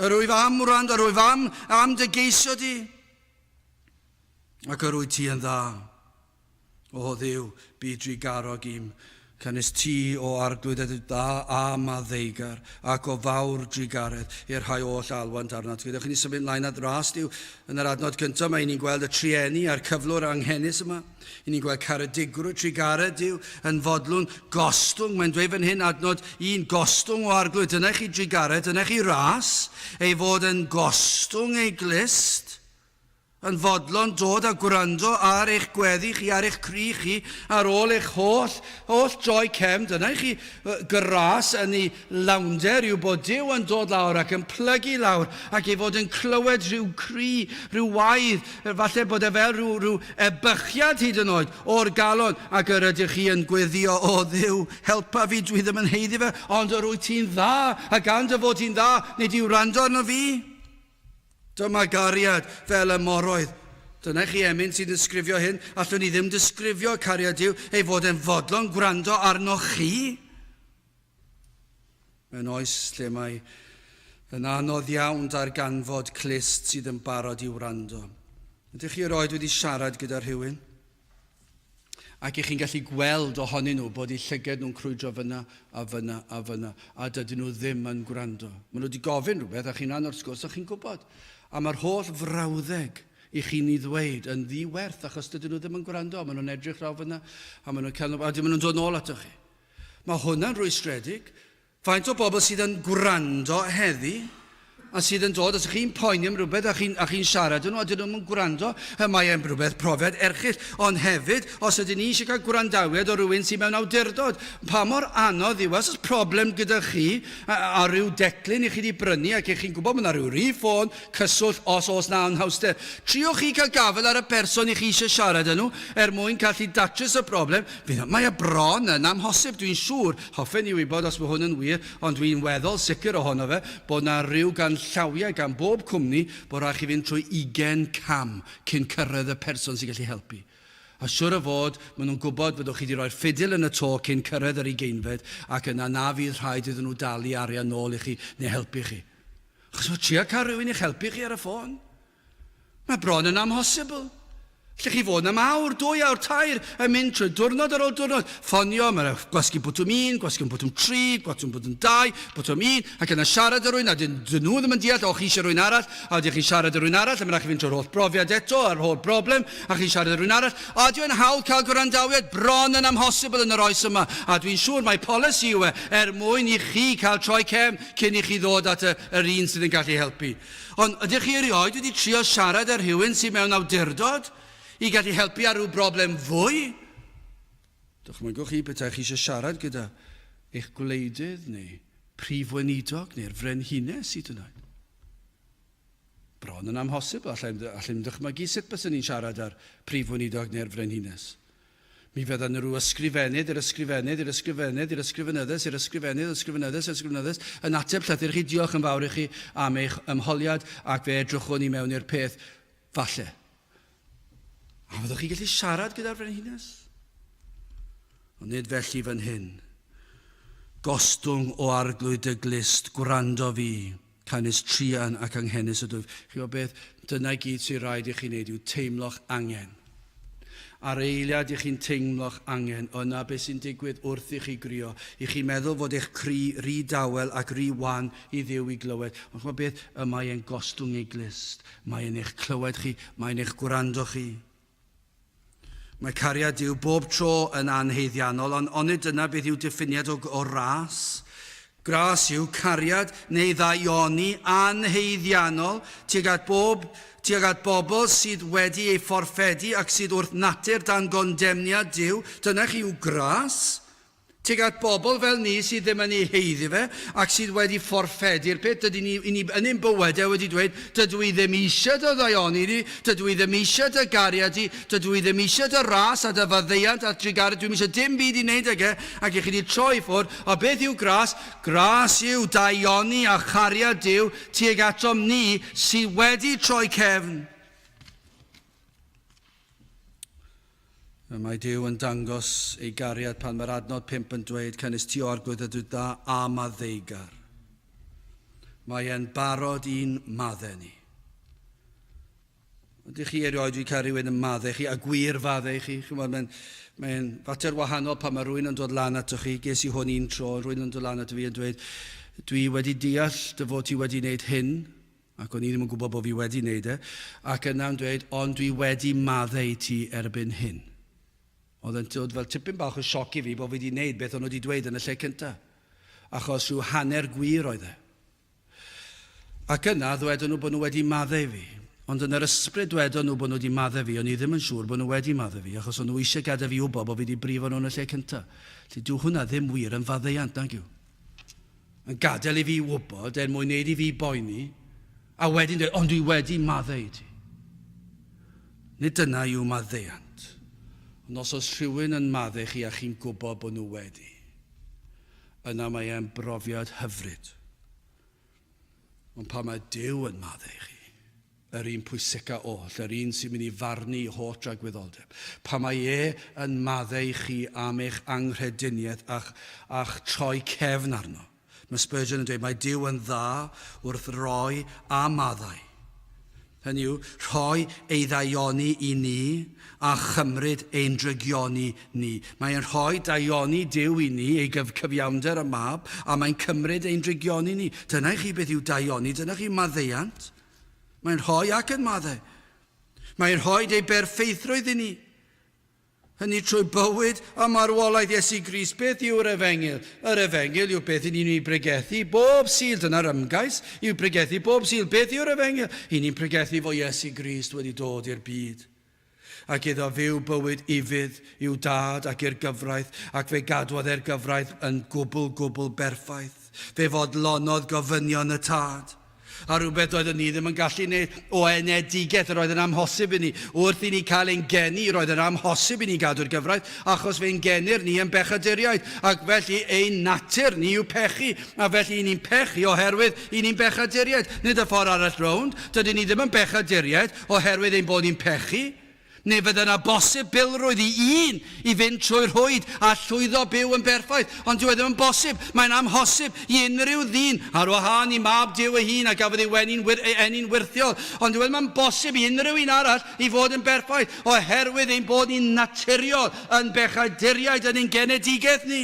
Yr wyf am wrando, yr wyf am, am dy geisio di. Ac yr wyt ti yn dda. O Dduw, bu drugarog i'm, canys ti, o Arglwydd, ydyw dda a maddeugar, ac o fawr drugaredd i'r rhai oll a alwant arnat. Gadewch i ni symud mlaen at ras Duw. Yn yr adnod gyntaf, mae ni'n gweld y trueni a'r cyflwr anghenus yma. I ni'n gweld caredigrwydd, trugaredd Duw yn fodlon gostwng. Mae'n dweud fan hyn, adnod un, gostwng o Arglwydd. Dyna i chi drugaredd, dyna i chi ras, ei fod yn gostwng ei glust. Yn fodlon dod a gwrando ar eich gweddi chi, ar eich cri chi, ar ôl eich holl, holl droi cefn. Dyna i chi gras yn ei lawnder yw bod Duw yn dod lawr ac yn plygu lawr ac ei fod yn clywed rhyw cri, rhyw waedd, falle bod e fel rhyw, rhyw ebychiad hyd yn oed o'r galon ac yr ydych chi yn gweddio, o Dduw, helpa fi, dwi ddim yn haeddu fe, ond yr wyt ti'n dda, a gan dy fod ti'n dda, wnei di wrando arno fi? Dyma gariad fel y moroedd. Dyna i chi emyn sy'n disgrifio hyn. Allwn ni ddim disgrifio cariad Duw, ei fod e'n fodlon gwrando arnoch chi. Mewn oes lle mae yn anodd iawn darganfod clust sydd yn barod i wrando. Ydych chi erioed wedi siarad gyda rhywun? Ac y'ch chi'n gallu gweld ohonyn nhw bod eu llyged nhw'n crwydro fyna a fyna a fyna, a dydyn nhw ddim yn gwrando. Maen nhw wedi gofyn rhywbeth a chi'n rhan o'r sgwrs a chi'n gwybod. A mae'r holl frawddeg i chi'n ei ddweud yn ddi-werth achos dydyn nhw ddim yn gwrando, a maen nhw'n edrych draw fyna, a maen nhw'n cael, a maen nhw'n dod nôl atoch chi. Mae hwnna'n rwystredig. Faint o bobl sydd yn gwrando heddi a sydd yn dod, os ych chi'n poeni am rhywbeth a chi'n chi siarad â nhw a dyn nhw'n gwrando, mae e'n rhywbeth profiad erchyll. Ond hefyd, os ydyn ni eisiau cael gwrandawiad o rywun sydd mewn awdurdod, pa mor anodd yw e? Os oes problem gyda chi a, a rhyw declyn i chi wedi brynu ac ych chi'n gwybod mae yna rhyw rif ffôn, cyswllt os oes 'na anhawster. Triwch chi cael gafael ar y person i chi eisiau siarad â nhw er mwyn gallu datrys y broblem. Fydd, mae e bron yn amhosib, dwi'n siŵr. Hoffen i wybod os mae hwn yn wir, ond dwi'n weddol sicr ohono fe, bod 'na ryw ganllawiau. ganllawiau gan bob cwmni bod rhaid chi fynd trwy ugain cam cyn cyrraedd y person sy'n gallu helpu. A siwr o fod, maen nhw'n gwybod fyddwch chi wedi rhoi'r ffidil yn y to cyn cyrraedd yr ugeinfed ac yna na fydd rhaid iddyn nhw dalu arian nôl i chi neu helpu chi. Achos mae trio cael rhywun i'ch helpu chi ar y ffôn, Mae bron yn amhosibl. Lle chi fod am awr, dwy awr, tair, yn mynd trwy diwrnod ar ôl diwrnod, ffonio, mae'n gwasgu botwm un, gwasgu botwm tri, botwm botwm dau, botwm un, ac yna siarad â rhywun, a dyn, dyn nhw ddim yn deall, o, chi eisiau rhywun arall, a wedyn chi'n siarad â rhywun arall, a mae'n rhaid chi fynd trwy'r holl brofiad eto, a'r holl broblem, a chi'n siarad â rhywun arall. A ydy o'n hawdd cael gwrandawiad? Bron yn amhosibl yn yr oes yma, a dwi'n siŵr mai polisi yw e, er mwyn i chi cael troi cefn cyn i chi ddod at y, yr un sydd yn gallu helpu. Ond ydych chi erioed wedi trio siarad â rhywun sydd mewn awdurdod i gallu helpu ar ryw broblem fwy? Dychmygwch chi petai chi eisiau siarad gyda eich gwleidydd neu prif weinidog neu'r frenhines hyd yn oed. Bron yn amhosibl, allai, allai dychmygu sut byswn ni'n siarad â'r prif weinidog neu'r frenhines. Mi fyddan nhw rhyw ysgrifennydd i'r ysgrifennydd i'r ysgrifennydd i'r ysgrifenyddes i'r ysgrifennydd ysgrifenyddes ysgrifenyddes yn ateb llythyr chi, diolch yn fawr i chi am eich ymholiad ac fe edrychwn i mewn i'r peth, falle. A fyddwch chi gallu siarad gyda'r frenhines? Ond nid felly fan hyn. Gostwng o arglwydd dy glust, gwrando fi, canys truan ac anghenus ydwyf. Chi'n gwybod beth? Dyna i gyd sy'n rhaid i chi wneud yw teimlo'ch angen. Ar eiliad i chi'n teimlo'ch angen, yna beth sy'n digwydd wrth i chi grio, i chi meddwl fod eich cri rhy dawel ac rhy wan i Dduw i glywed. Ond ch'mod beth? Y mae e'n gostwng ei glust. Mae e'n eich clywed chi, mae'n eich gwrando chi. Mae cariad Duw bob tro yn anhaeddiannol, ond onid dyna beth yw diffiniad o, o ras? Gras yw cariad neu ddaioni anhaeddiannol tuag at bob tuag at bobl sydd wedi ei fforffedu ac sydd wrth natur dan gondemniad Duw. Dyna chi yw gras. Tuag at bobl fel ni sydd ddim yn ei haeddu fe ac sydd wedi fforffedu'r peth, dydyn ni, i ni yn ein bywydau wedi dweud, dydw i ddim eisiau dy ddaioni di, dydw i ddim eisiau dy gariad di, dydw i ddim eisiau dy ras a dy faddeuant a trugaredd, dwi'm eisiau dim byd i wneud ag e, ac i chi wedi troi i ffwrdd. A beth yw gras? Gras yw daioni a chariad Duw tuag atom ni sydd wedi troi cefn. Y mae Duw yn dangos ei gariad pan mae'r adnod 5 yn dweud, Canys ti o Arglwydd ydwyt dda a maddeugar. Mae e'n barod i'n maddau ni. Ydych chi erioed wedi cael rhywun yn maddau chi a gwir faddau chi? Chymod, mae'n mae fater wahanol pan mae rhywun yn dod lan atoch chi. Ges i hwn un tro, rhywun yn dod lan ato fi yn dweud, dwi wedi deall dy fod ti wedi wneud hyn, Ac o'n i ddim yn gwybod bod fi wedi wneud e. Ac yna'n dweud, ond dwi wedi maddau i ti erbyn hyn. Oedd yn dod fel tipyn bach o sioc i fi bod fi wedi wneud beth o'n nhw wedi dweud yn y lle cyntaf. Achos rhyw hanner gwir oedd e. Ac yna ddwedon nhw bod nhw wedi maddau fi. Ond yn yr ysbryd dwedon nhw bod nhw wedi maddau fi, o'n i ddim yn siŵr bod nhw wedi maddau fi, achos o'n nhw eisiau gadael fi wybod bod fi wedi brifo nhw yn y lle cyntaf. Felly dyw hwnna ddim wir yn faddeuant, nag yw? yn gadael i fi wybod er mwyn wneud i fi boeni, a wedyn dweud, ond dwi wedi maddau i ti. Nid dyna yw maddeuant. Ond os oes rhywun yn maddau chi a chi'n gwybod bod nhw wedi, yna mae e'n brofiad hyfryd. Ond pan mae Duw yn maddau chi, yr un pwysica oll, yr un sy'n mynd i farnu i holl dragwyddoldeb. Pan mae e yn maddau i chi am eich anghrediniaeth a'ch, a'ch troi cefn arno. Mae Spurgeon yn dweud, mae Duw yn dda wrth roi a maddau. Hynny yw, rhoi ei ddaioni i ni a chymryd ein drygioni ni. Mae'n rhoi daioni Duw i ni, ei gyf cyfiawnder y mab, a mae'n cymryd ein drygioni ni. Dyna i chi beth yw daioni, dyna chi maddeuant. Mae'n rhoi ac yn maddau. Mae'n rhoi ei berffeithrwydd i ni. Hynny trwy bywyd a marwolaeth Iesu Grist. Beth yw'r efengyl? Yr efengyl yw beth i ni'n ei bregethu bob Sul. Dyna'r ymgais, yw pregethu bob Sul. Beth yw'r efengyl? I ni'n pregethu fod Iesu Grist wedi dod i'r byd. Ac iddo fyw bywyd ufudd i'w dad ac i'r gyfraith, ac fe gadwodd e'r gyfraith yn gwbl, gwbl berffaith. Fe fodlonodd gofynion y tad. A rhywbeth doeddwn ni ddim yn gallu wneud o enedigaeth, yr oedd yn amhosib i ni. Wrth i ni cael ein geni, roedd yn amhosib i ni gadw'r gyfraith, achos fe'n genir ni yn bechaduriaid, ac felly ein natur ni yw pechu, a felly i ni'n pechu oherwydd i ni'n bechaduriaid. Nid y ffordd arall rownd, dydyn ni ddim yn bechaduriaid oherwydd ein bod ni'n pechu. Neu fydde 'na bosibilrwydd i un i fynd trwy'r rhwyd a llwyddo byw yn berffaith, ond dyw e ddim yn bosib, mae'n amhosib i unrhyw ddyn, ar wahân i Mab Duw ei hun a gafodd ei weni'n wir, ei eni'n wyrthiol, ond dyw e ddim yn bosib i unrhyw un arall i fod yn berffaith, oherwydd ein bod ni'n naturiol yn bechaduriaid yn ein genedigaeth ni.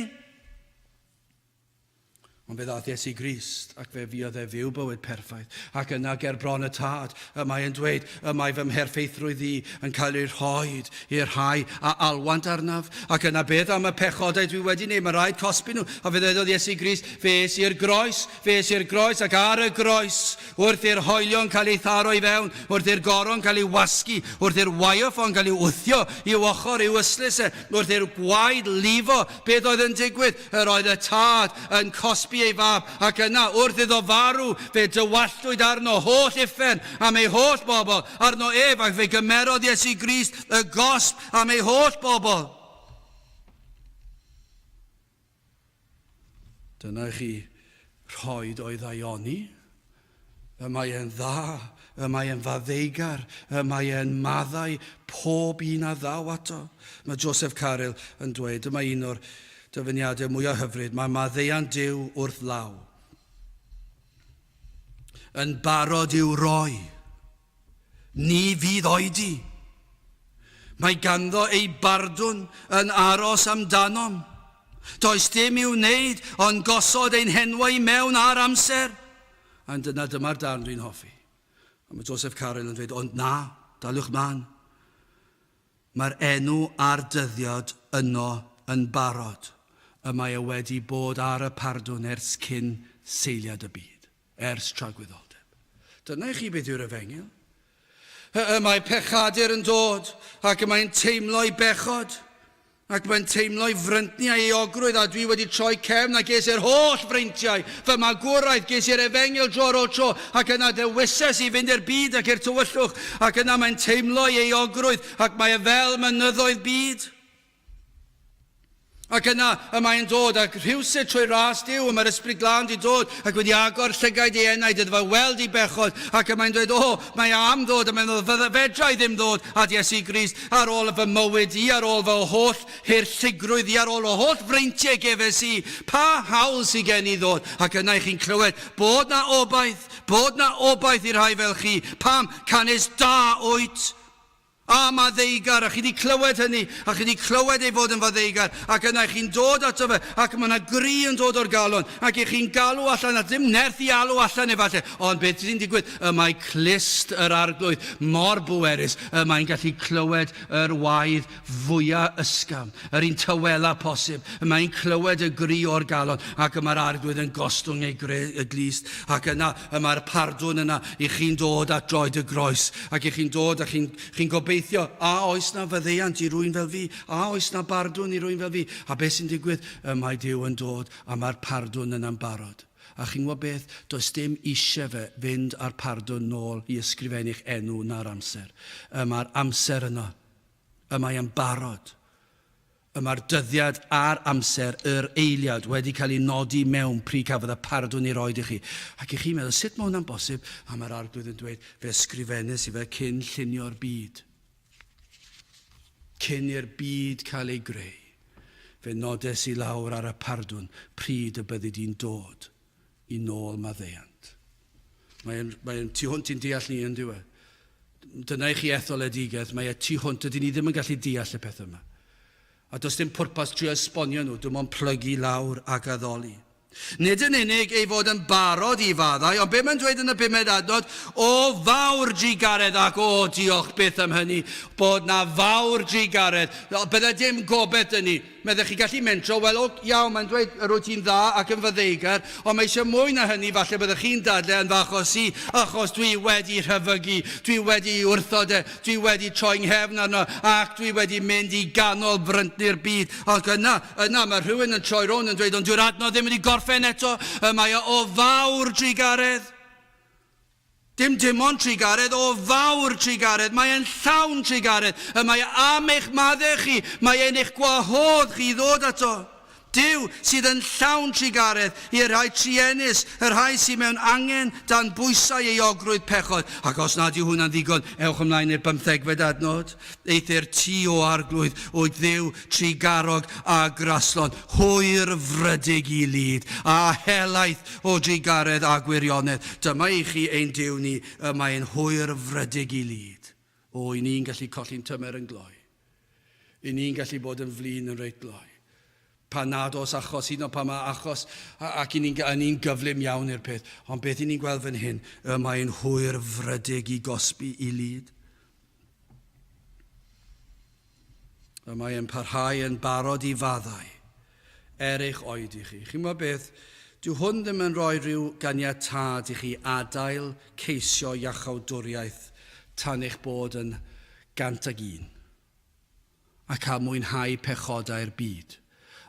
Ond fe ddaeth Iesu Grist, ac fe fuodd e fyw bywyd perffaith. Ac yna ger bron y Tad, y mae e'n dweud, y mae fy mherffeithrwydd i yn cael ei rhoid i'r rhai a alwant arnaf. Ac yna beth am y pechodau dwi wedi wneud? Mae rhaid cosbi nhw. A fe ddedodd Iesu Grist, fe es i'r groes, fe es i'r groes, ac ar y groes, Wrth i'r hoelion cael ei tharo i fewn, wrth i'r goron cael ei wasgu, wrth i'r waywffon gael ei wthio i'w ochr, i'w ystlys e, wrth i'r gwaed lifo, beth oedd yn digwydd? Yr oedd y tad yn cosbi ei fab, ac yna, wrth iddo farw, fe dywalltwyd arno holl uffern am ei holl bobl, arno ef, ac fe gymerodd Iesu Grist y gosb am ei holl bobl. Dyna i chi rhoed o'i ddaioni. Y mae e'n dda, y mae e'n faddeugar, y mae e'n maddau pob un a ddaw ato. Mae Joseph Carrill yn dweud, dyma un o'r dyfyniadau mwyaf hyfryd, mae maddeuant Duw wrth law. Yn barod i'w roi. Ni fydd oedi. Mae ganddo ei bardwn yn aros amdanom. Does dim i'w wneud ond gosod ein henwau i mewn ar amser. A dyna dyma'r darn dwi'n hoffi. A mae Joseph Carroll yn dweud, ond na, daliwch mlaen. Mae'r enw a'r dyddiad yno yn barod. Y mae e wedi bod ar y pardwn ers cyn seiliad y byd. ers tragwyddoldeb. Dyna i chi beth yw'r efengyl. Y mae pechadur yn dod ac y mae'n teimlo'i bechod ac mae'n teimlo'i fryntni a'i euogrwydd a dwi wedi troi cefn a ges i'r holl freintiau, fy magwraeth, ges i'r efengyl dro ar ôl tro ac yna dewises i fynd i'r byd ac i'r tywyllwch ac yna mae'n teimlo'i euogrwydd ac mae e fel mynyddoedd byd. Ac yna y mae'n dod, ac rhywsut trwy ras Duw, y mae'r Ysbryd Glân wedi dod ac wedi agor llygaid ei enaid iddo fe weld ei bechod, ac y mae'n dweud, O, mae e am ddod, a mae'n meddwl, fydda, fedra i ddim ddod at Iesu Grist ar ôl fy mywyd i, ar ôl fy holl hirllugrwydd i, ar ôl y holl freintiau gefes i, pa hawl sydd gen i ddod? Ac yna i chi'n clywed bod na obaith, bod na obaith i'r rhai fel chi. Pam? Canys da wyt. A maddeugar, a chi 'di clywed hynny, a chi 'di clywed ei fod yn faddeugar, ac yna chi'n dod ato fe, ac mae yna gri yn dod o'r galon, ac i chi'n galw allan, a ddim nerth i alw allan efallai, ond beth sy'n digwydd? Y mae clust yr Arglwydd mor bwerus, y mae'n gallu clywed yr waedd fwya ysgafn, yr un tawela posib, y mae'n clywed y gri o'r galon, ac y mae'r Arglwydd yn gostwng ei glust, ac yna y mae'r pardwn yna i chi'n dod at droed y groes, ac i chi'n dod a chi'n chi gobeithio, a oes na faddeuant i rwy'n fel fi? A oes na bardwn i rwy'n fel fi? A beth sy'n digwydd? Y mae Duw yn dod a mae'r pardwn yna'n barod. A chi'n gwybod beth? Does dim eisiau fe fynd â'r pardwn nôl i ysgrifennu'ch enw na'r amser. Y mae'r amser yno. Y mae yn barod. Y mae'r dyddiad a'r amser, yr eiliad, wedi cael ei nodi mewn pryd cafodd y pardwn ei roed i chi. Ac i chi'n meddwl, sut mae hwnna'n bosib? A mae'r Arglwydd yn dweud, fe ysgrifennes i fe cyn llunio'r byd. Cyn i'r byd cael ei greu, fe nodes i lawr ar y pardwn pryd y byddi di'n dod i nôl maddeuant. Mae'n mae tu hwnt i'n deall ni, yn dyw e? Dyna i chi etholedigaeth, mae e tu hwnt, dydyn ni ddim yn gallu deall y peth yma. A does dim pwrpas trio esbonio nhw, dim ond plygu lawr ac addoli. Nid yn unig ei fod yn barod i faddau, ond be mae'n dweud yn y bumed adnod, o fawr drugaredd ac o diolch byth am hynny, bod na fawr drugaredd. Bydde dim gobaith yn ni. Meddech chi gallu mentro, wel, o, iawn, mae'n dweud yr wyt ti'n dda ac yn faddeugar, ond mae eisiau mwy na hynny, falle byddech chi'n dadle yn fy achos i, achos dwi wedi rhyfygu, dwi wedi ei wrthod e, dwi wedi troi nghefn arno, ac dwi wedi mynd i ganol bryntni'r byd. Ac yna, yna, mae rhywun yn troi rownd yn dweud, ond dyw'r adnodd ddim wedi gorffen eto, y mae o o fawr drugaredd. Dim dim ond trugaredd, o fawr trugaredd, mae e'n llawn trugaredd, y mae e am eich maddau chi, mae e'n eich gwahodd chi i ddod ato. Duw sydd yn llawn trugaredd i'r rhai truenus, y rhai sydd mewn angen dan bwysau euogrwydd pechod. Ac os nad yw hwnna'n ddigon, ewch ymlaen i'r bymthegfed adnod. Eithr ti, O Arglwydd, wyt Dduw trugarog a graslon, hwyrfrydig i lid, a helaeth o drugaredd a gwirionedd. Dyma i chi ein Duw ni, y mae'n hwyrfrydig i lid. O, i ni'n gallu colli'n tymer yn gloi. I ni'n gallu bod yn flin yn reit gloi. Pan nad oes achos, hyd yn oed pan mae achos, ac i ni'n ni gyflym iawn i'r peth. Ond beth i ni'n gweld fan hyn, y mae'n hwyrfrydig i gosbi i lid. Y mae e'n parhau yn barod i faddau, er eich oed i chi. Chi'n gwybod beth? Dyw hwn ddim yn rhoi rhyw ganiatâd i chi adael ceisio iachawdwriaeth tan eich bod yn 101 ac a mwynhau pechodau'r byd,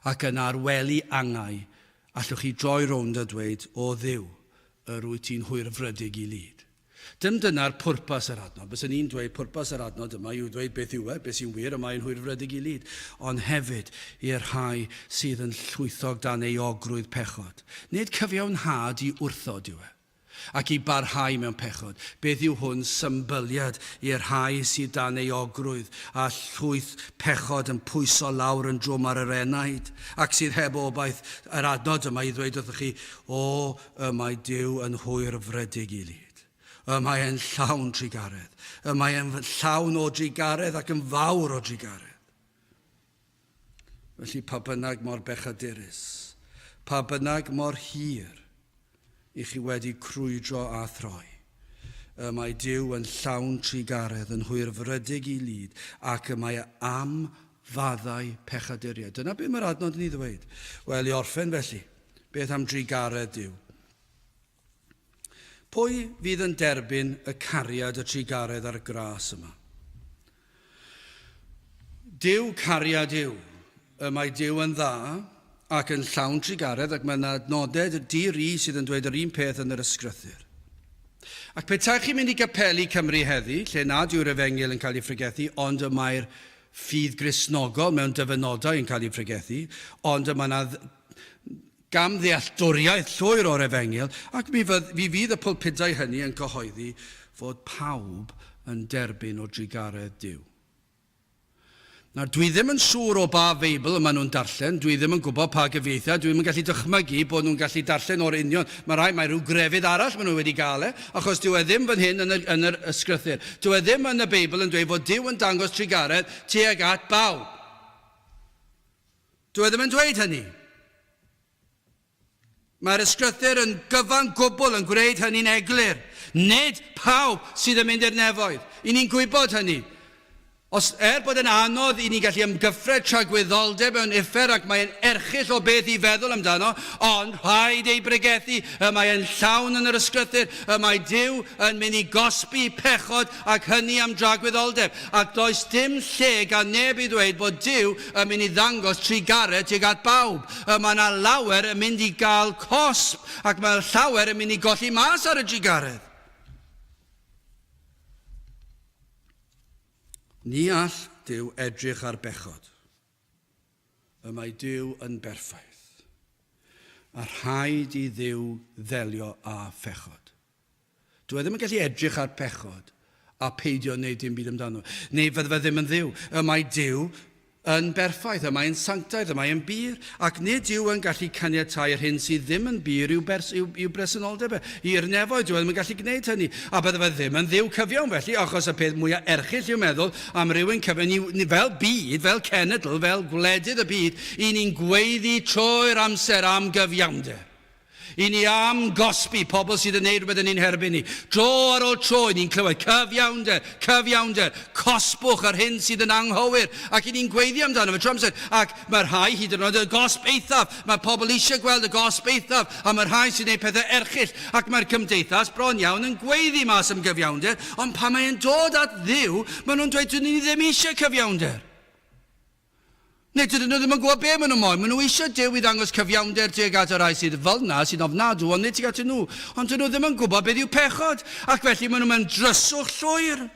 ac yna ar wely angau allwch chi droi rownd a dweud, O Dduw, yr wyt ti'n hwyrfrydig i lid. Dim dyna'r pwrpas yr adnod. Byswn i'n dweud pwrpas yr adnod yma yw dweud beth yw e, beth sy'n wir, y mae'n hwyrfrydig i lid, ond hefyd i'r rhai sydd yn llwythog dan euogrwydd pechod. Nid cyfiawnhad i wrthod yw e, ac i barhau mewn pechod. Beth yw hwn? Symbyliad i'r rhai sydd dan euogrwydd a llwyth pechod yn pwyso lawr yn drwm ar yr enaid, ac sydd heb obaith. Yr adnod yma i ddweud wrthych chi, O, Y mae Duw yn hwyrfrydig i lid. Y mae e'n llawn trugaredd. Y mae e'n llawn o drugaredd ac yn fawr o drugaredd. Felly pa bynnag mor bechadurus, pa bynnag mor hir i chi wedi crwydro a throi, y mae Duw yn llawn trugaredd, yn hwyrfrydig i lid, ac y mae am faddau pechaduriaid. Dyna beth mae'r adnod yn ei ddweud. Wel, i orffen felly, beth am drugaredd Duw? Pwy fydd yn derbyn y cariad, y trugaredd a'r gras yma? Duw cariad yw. Y mae Duw yn dda ac yn llawn trugaredd ac mae yna adnoded di-ri sydd yn dweud yr un peth yn yr ysgrythur. Ac petai chi'n mynd i gapeli Cymru heddi, lle nad yw'r efengyl yn cael ei phregethu, ond y mae'r ffydd Gristnogol mewn dyfynodau yn cael ei phregethu, ond y mae yna gamddealltwriaeth llwyr o'r efengyl, ac mi, fydd, mi fydd y pulpudau hynny yn cyhoeddi fod pawb yn derbyn o drugaredd Duw. Nawr, dwi ddim yn siŵr o ba Feibl y maen nhw'n darllen, dwi ddim yn gwybod pa gyfieithiad, dwi'm yn gallu dychmygu bod nhw'n gallu darllen o'r union. Mae rhai, mae rhyw grefydd arall maen nhw wedi gael e, achos dyw e ddim fan hyn yn y, yn yr ysgrythur. Dyw e ddim yn y Beibl yn dweud fod Duw yn dangos trugaredd tuag at bawb. Dyw e ddim yn dweud hynny. Mae'r Ysgrythur yn gyfan gwbl yn gwneud hynny'n eglur. Nid pawb sydd yn mynd i'r nefoedd. I ni'n gwybod hynny. Os, er bod yn anodd i ni gallu ymgyffred tragwyddoldeb mewn uffern ac mae'n erchyll o beth i feddwl amdano, ond rhaid ei bregethu, y mae yn llawn yn yr Ysgrythur, y mae Duw yn mynd i gosbi pechod ac hynny am dragwyddoldeb. Ac does dim lle gan neb i ddweud bod Duw yn mynd i ddangos trugaredd tuag at bawb. Y mae yna lawer yn mynd i gael cosb, ac mae llawer yn mynd i golli mas ar y drugaredd. Ni all Duw edrych ar bechod. Y mae Duw yn berffaith. A rhaid i Dduw ddelio â phechod. Dyw e ddim yn gallu edrych ar pechod a peidio wneud dim byd amdano. Neu fydde fe ddim yn Dduw. Y mae Duw yn berffaith, y mae'n sanctaidd, y mae'n bur, ac nid yw yn gallu caniatáu yr hyn sydd ddim yn bur i'w, bers, i'w, i'w bresenoldeb e, i'r nefoedd. Dyw e ddim yn gallu gwneud hynny. A bydde fe ddim yn Dduw cyfiawn felly, achos y peth mwyaf erchyll i'w meddwl am rywun cyfiawn, ni, ni, fel byd, fel cenedl, fel gwledydd y byd, i ni'n gweiddi trwy'r amser am gyfiawnder. I ni am gosbi pobl sydd yn neud rhywbeth yn ein herbyn ni. Dro ar ôl tro, i ni'n clywed cyfiawnder, cyfiawnder, cosbwch yr hyn sydd yn anghywir, ac i ni'n gweiddi amdano fe trwy amser. Ac mae rhai hyd yn oed y gosb eithaf, mae pobl eisiau gweld y gosb eithaf, a mae rhai sy'n gwneud pethau erchyll, ac mae'r cymdeithas bron iawn yn gweiddi mas am gyfiawnder, ond pan mae'n dod at Dduw, maen nhw'n dweud, dyn ni ddim eisiau cyfiawnder. Neu dydyn nhw ddim yn gwybod be maen nhw moyn. Maen nhw eisiau Duw i ddangos cyfiawnder tuag at y rhai sydd fel 'na, sy'n ofnadw, ond nid tuag atyn nhw. Ond dydyn nhw ddim yn gwybod beth yw pechod, ac felly maen nhw mewn dryswch llwyr.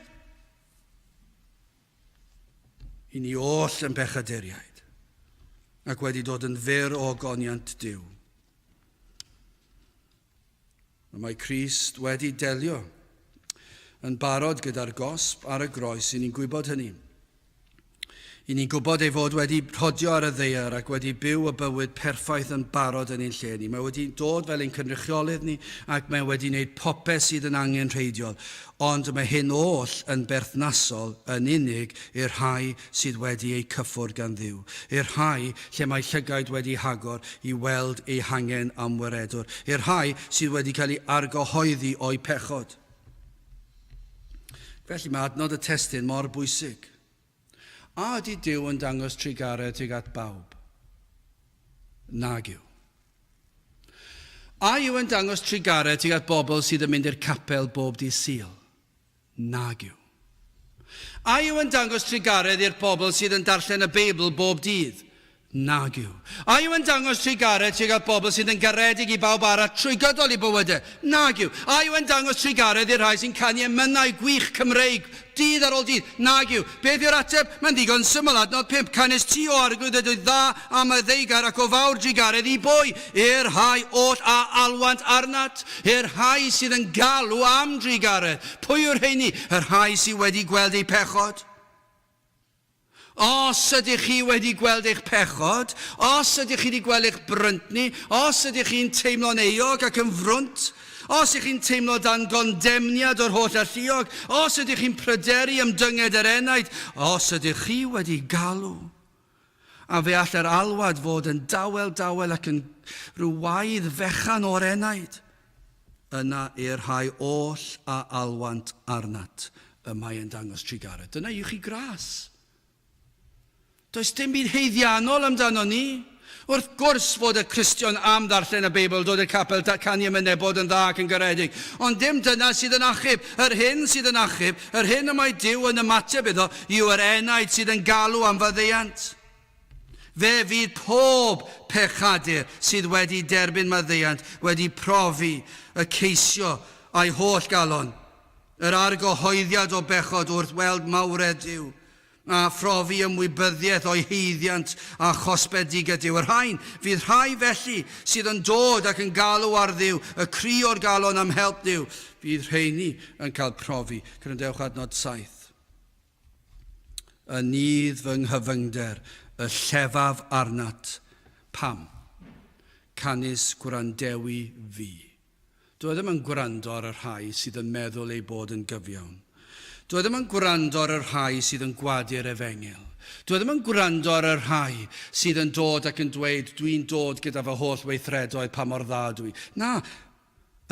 I ni oll yn bechaduriaid, ac wedi dod yn fyr o ogoniant Duw. Mae Crist wedi delio yn barod gyda'r gosb ar y groes, i ni'n gwybod hynny. I ni'n gwybod ei fod wedi rhodio ar y ddaear ac wedi byw y bywyd perffaith yn barod yn ein lle ni. Mae wedi dod fel ein cynrychiolydd ni ac mae wedi wneud popeth sydd yn angenrheidiol. Ond mae hyn oll yn berthnasol yn unig i'r rhai sydd wedi eu cyffwrdd gan Dduw, i'r rhai lle mae llygaid wedi hagor i weld eu hangen am waredwr, i'r rhai sydd wedi cael eu argyhoeddi o'u pechod. Felly mae adnod y testun mor bwysig. A ydy Duw yn dangos trugaredd tuag at bawb? Nag yw. A yw yn dangos trugaredd tuag at bobl sydd yn mynd i'r capel bob dydd Sul? Nag yw. A yw yn dangos trugaredd i'r bobl sydd yn darllen y Beibl bob dydd? Nag yw. A yw yn dangos trugaredd tuag at bobl sydd yn garedig i bawb arall trwy gydol eu bywydau? Nag yw. A yw yn dangos trugaredd i'r rhai sy'n canu emynau gwych Cymreig dydd ar ôl dydd? Nag yw. Beth yw'r ateb? Mae'n ddigon syml, adnod 5, Canys ti, O Arglwydd, ydwyt dda a maddeugar ac o fawr drugaredd i bwy? I'r rhai oll a alwant arnat, i'r rhai sydd yn galw am drugaredd. Pwy yw'r rheini? Y rhai sydd wedi gweld eu pechod. Os ydych chi wedi gweld eich pechod, os ydych chi wedi gweld eich bryntni, os ydych chi'n teimlo'n euog ac yn frwnt, os ydych chi'n teimlo dan gondemniad o'r holl alluog, os ydych chi'n pryderu am dynged yr enaid, os ydych chi wedi galw, a fe all yr alwad fod yn dawel dawel ac yn rhyw waedd fechan o'r enaid, Yna i'r rhai oll a alwant arnat y mae yn dangos trugaredd. Dyna yw chi gras. Does dim byd haeddiannol amdano ni. Wrth gwrs fod y Cristion am ddarllen y Beibl, dod i'r capel, canu emynau, bod yn dda ac yn garedig. Ond dim dyna sydd yn achub. Yr hyn sydd yn achub, yr hyn y mae Duw yn ymateb iddo, yw yr enaid sydd yn galw am faddeuant. Fe fydd pob pechadur sydd wedi derbyn maddeuant wedi profi y ceisio â'i holl galon, yr argyhoeddiad o bechod wrth weld mawredd Duw, a phrofi ymwybyddiaeth o'i haeddiant a chosbedigaeth Duw. Y rhain fydd rhai felly sydd yn dod ac yn galw ar Dduw, y cri o'r galon am help Duw, fydd rheini yn cael profi. Gwrandewch adnod 7. Yn nydd fy nghyfyngder, y llefaf arnat. Pam? Canys gwrandewi fi. Dw i ddim yn gwrando ar y rhai sydd yn meddwl eu bod yn gyfiawn. Dw i ddim yn gwrando ar y rhai sydd yn gwadu'r efengyl. Dw i ddim yn gwrando ar y rhai sydd yn dod ac yn dweud, Dwi'n dod gyda fy holl weithredoedd, pa mor dda dw i. Na,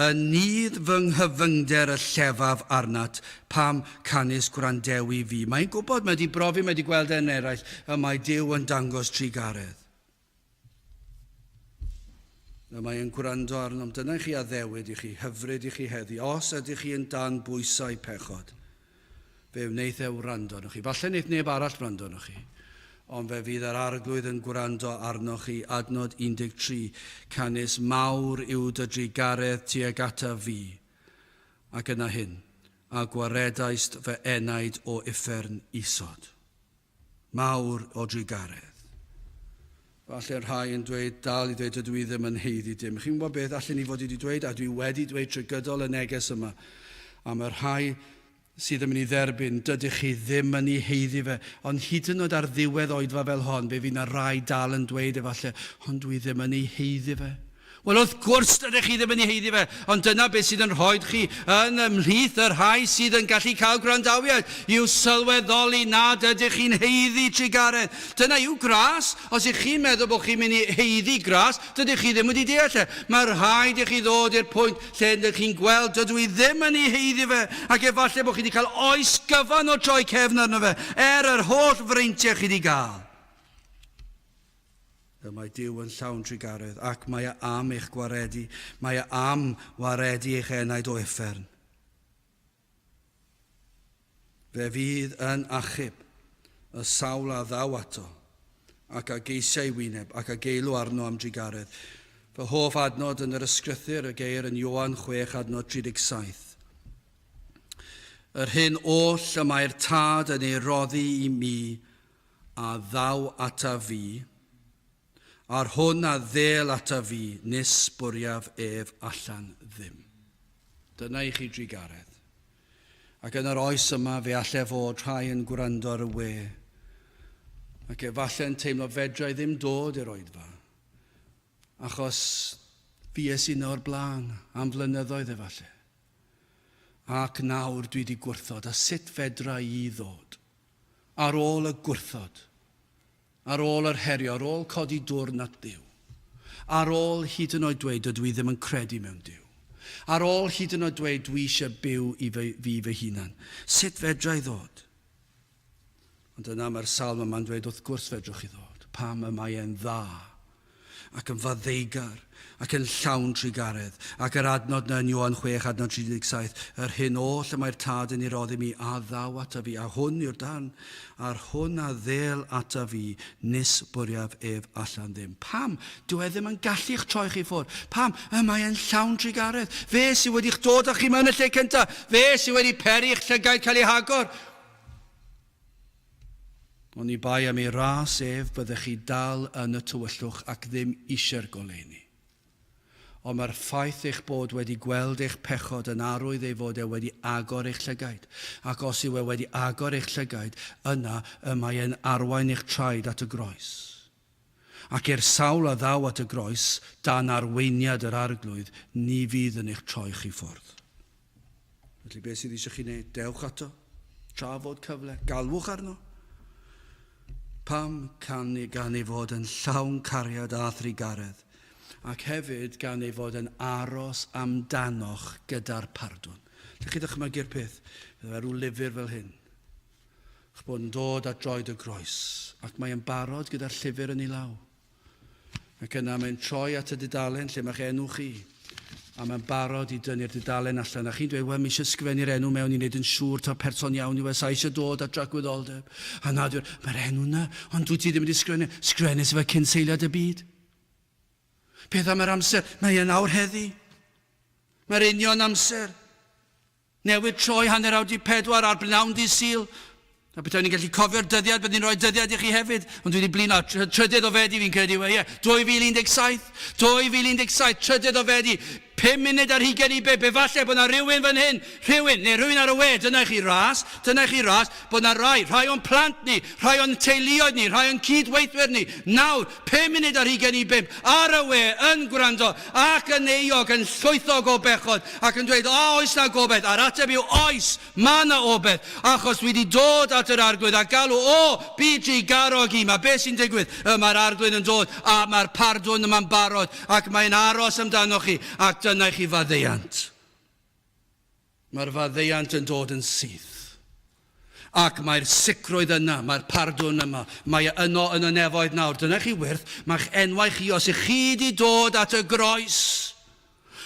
Yn nydd fy nghyfyngder y llefaf arnat, pam canys gwrandewi fi. Mae'n gwybod, mae wedi brofi, mae wedi gweld e'n eraill, y mae Duw yn dangos trugaredd. Y mae yn gwrando arnom. Dyna i chi addewid i chi, hyfryd i chi heddi. Os ydych chi yn dan bwysau pechod, Fe wneith e wrando arnoch chi. Falle wneith neb arall wrando arnoch chi, ond fe fydd yr Arglwydd yn gwrando arnoch chi. Adnod 13, Canys mawr yw dy drugaredd tuag ataf fi. Ac yna hyn, a gwaredaist fy enaid o uffern isod. Mawr o drugaredd. Falle rhai yn dweud, dal i ddweud, dydw i ddim yn haeddu dim. Chi'n gwybod beth allen ni fod wedi dweud, a dwi wedi dweud trwy gydol y neges yma, am y rhai sydd yn mynd i dderbyn, dydych chi ddim yn ei haeddu fe. Ond hyd yn oed ar ddiwedd oedfa fel hon, fe fydd 'na rai dal yn dweud efallai, ond dwi ddim yn ei haeddu fe. Wel, wrth gwrs, dydych chi ddim yn ei haeddu fe, ond dyna beth sydd yn rhoi chi yn ymhlith y rhai sydd yn gallu cael gwrandawiad, yw sylweddoli nad ydych chi'n haeddu trugaredd. Dyna yw gras. Os ych chi'n meddwl bod chi'n mynd i haeddu gras, dydych chi ddim wedi deall e. Mae rhaid i chi ddod i'r pwynt lle ydych chi'n gweld, dydw i ddim yn ei haeddu fe, ac efallai bod chi wedi cael oes gyfan o troi cefn arno fe, er yr holl freintiau chi wedi gael. Y mae Duw yn llawn trugaredd, ac mae e am eich gwaredu, mae e am waredu eich enaid o uffern. Fe fydd yn achub y sawl a ddaw ato, ac a geisia ei wyneb, ac a geilw arno am drugaredd. Fy hoff adnod yn yr ysgrythur y geir yn Ioan 6 adnod 37. Yr hyn oll y mae'r Tad yn ei roddi i mi a ddaw ata fi, a'r hwn a ddêl ata fi, nis bwriaf ef allan ddim. Dyna i chi drugaredd. Ac yn yr oes yma fe alle fod rhai yn gwrando ar y we ac efallai'n teimlo fedra i ddim dod i'r oedfa achos fues i yna o'r blaen am flynyddoedd efallai. Ac nawr dwi wedi gwrthod a sut fedra i ddod ar ôl y gwrthod? Ar ôl yr herio, ar ôl codi dwrn at Dduw. Ar ôl hyd yn oed dweud dydw i ddim yn credu mewn Duw. Ar ôl hyd yn oed dweud dwi eisiau byw i fy, fi fy hunan. Sut fedra i ddod? Ond yna mae'r salm yma'n dweud wrth gwrs fedrwch chi ddod. Pam y mae e'n dda ac yn faddeugar, ac yn llawn trugaredd, ac yr adnod 'na yn Ioan 6, adnod 37, Yr hyn oll y mae'r Tad yn ei roddi mi, a ddaw ataf fi, a hwn yw'r darn, a'r hwn a ddêl ataf fi, nis bwriaf ef allan ddim. Pam? Dyw e ddim yn gallu'ch troi chi ffwrdd. Pam? Y mae e'n llawn trugaredd. Fe sydd wedi'ch dod â chi mewn y lle cyntaf. Fe sydd wedi peri i'ch llygaid cael eu hagor. Oni bai am ei ras ef, byddech chi dal yn y tywyllwch ac ddim eisiau'r goleuni. Ond mae'r ffaith eich bod wedi gweld eich pechod yn arwydd ei fod e wedi agor eich llygaid, ac os yw e wedi agor eich llygaid, yna y mae e'n arwain eich traed at y groes. Ac i'r sawl a ddaw at y groes, dan arweiniad yr Arglwydd, ni fydd yn eich troi chi ffwrdd. Felly beth sydd eisiau chi wneud? Dewch ato, tra fod cyfle, galwch arno. Pam can gan ei fod yn llawn cariad a thrugaredd, ac hefyd gan ei fod yn aros amdanoch gyda'r pardwn. Lle chi ddychmygu'r peth? Fe rhyw lyfr fel hyn. Ych bod yn dod at droed y groes, ac mae yn barod gyda'r llyfr yn ei law. Ac yna mae'n troi at y dudalen lle mae'ch enw chi, a mae'n barod i dynnu'r dudalen allan. A chi'n dweud, wel, mi eisiau sgrifennu'r enw mewn i wneud yn siŵr taw person iawn yw e, sa eisiau dod at dragwyddoldeb. A na, dwi'n, mae'r enw yna, ond dwi ti ddim wedi sgrifennu. Sgrifennu sef y cyn seiliad y byd. Beth am yr amser? Mae e'n awr heddi. Mae'r union amser. Newydd troi 3:30 ar bnawn dydd Sul. A petai ni'n gallu cofio'r dyddiad, byddwn i'n rhoi dyddiad i chi hefyd. Ond dwi wedi blino. Trydydd o Fedi fi'n credu yw e, ie. 2017. 2017, trydydd o Fedi. 4:35. Efallai bod 'na rhywun fan hyn, rhywun, neu rhywun ar y we, dyna i chi ras, dyna i chi ras, bod 'na rai, rhai o'n plant ni, rhai o'n teuluoedd ni, rhai o'n cyd-weithwyr ni, nawr, 4:55, ar y we, yn gwrando, ac yn euog, yn llwythog o bechod, ac yn dweud, 'A oes 'na gobaith? A'r ateb yw, 'Oes, mae 'na obaith, achos dwi 'di dod at yr Arglwydd a galw, 'O, byd trugarog i! Mae beth sy'n digwydd? Y mae'r Arglwydd yn dod, a mae'r pardwn yma'n barod, ac mae'n aros amdanoch chi, ac dyna i chi faddeuant. Mae'r faddeuant yn dod yn syth. Ac mae'r sicrwydd yna, mae'r pardwn yma, mae e yno yn y nefoedd nawr. Dyna chi wyrth, mae'ch enwau chi, os ych chi wedi dod at y groes,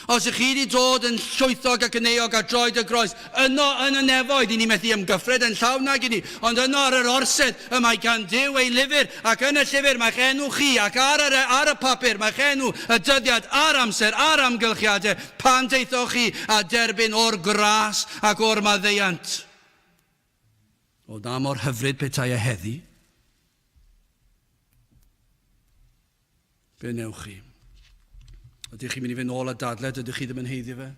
os ych chi wedi dod yn llwythog ac yn euog ar droed y groes, yno yn y nefoedd, i ni methu ymgyffred yn llawn nag i ni, ond yno ar yr orsedd y mae gan Duw ei lyfr, ac yn y llyfr mae'ch enw chi, ac ar yr, ar y papur mae'ch enw, y dyddiad, a'r amser, a'r amgylchiadau, Pan daethoch chi a derbyn o'r gras ac o'r maddeuant. O na mor hyfryd petai e heddi. Be newch chi? Ydych chi'n mynd i fynd ôl a dadle, dydych chi ddim yn heiddi fe?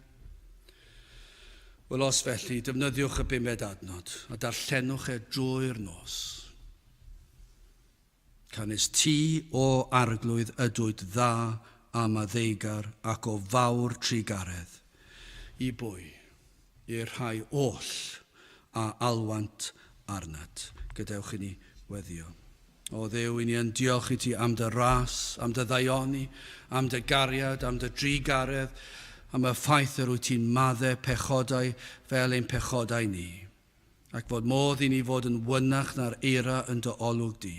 Wel, os felly, defnyddiwch y bumed adnod a darllenwch e drwy'r nos. Canys ti, O Arglwydd, ydwyt dda a maddeugar ac o fawr trugaredd. I bwy? I'r rhai oll a alwant arnat. Gadewch i ni weddïo. O Dduw, i ni yn diolch i ti am dy ras, am dy ddaioni, am dy gariad, am dy drugaredd, am y ffaith yr wyt ti'n madde pechodau fel ein pechodau ni. Ac fod modd i ni fod yn wynach na'r eira yn dy olwg di,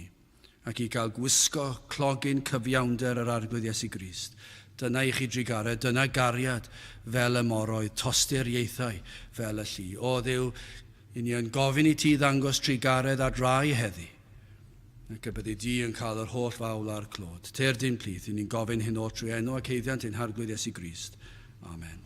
ac i gael gwisgo clogyn cyfiawnder yr Arglwydd Iesu Grist. Dyna i chi drugaredd, dyna gariad fel y moroedd, tosturiaethau fel y lli. O Dduw, i ni yn gofyn i ti ddangos trugaredd at rai heddi. Ac y byddi di yn cael yr holl fawl a'r clod. Ter di'n plith, i ni'n gofyn hyn oll trwy enw ac haeddiant ein Harglwydd Iesu Grist. Amen.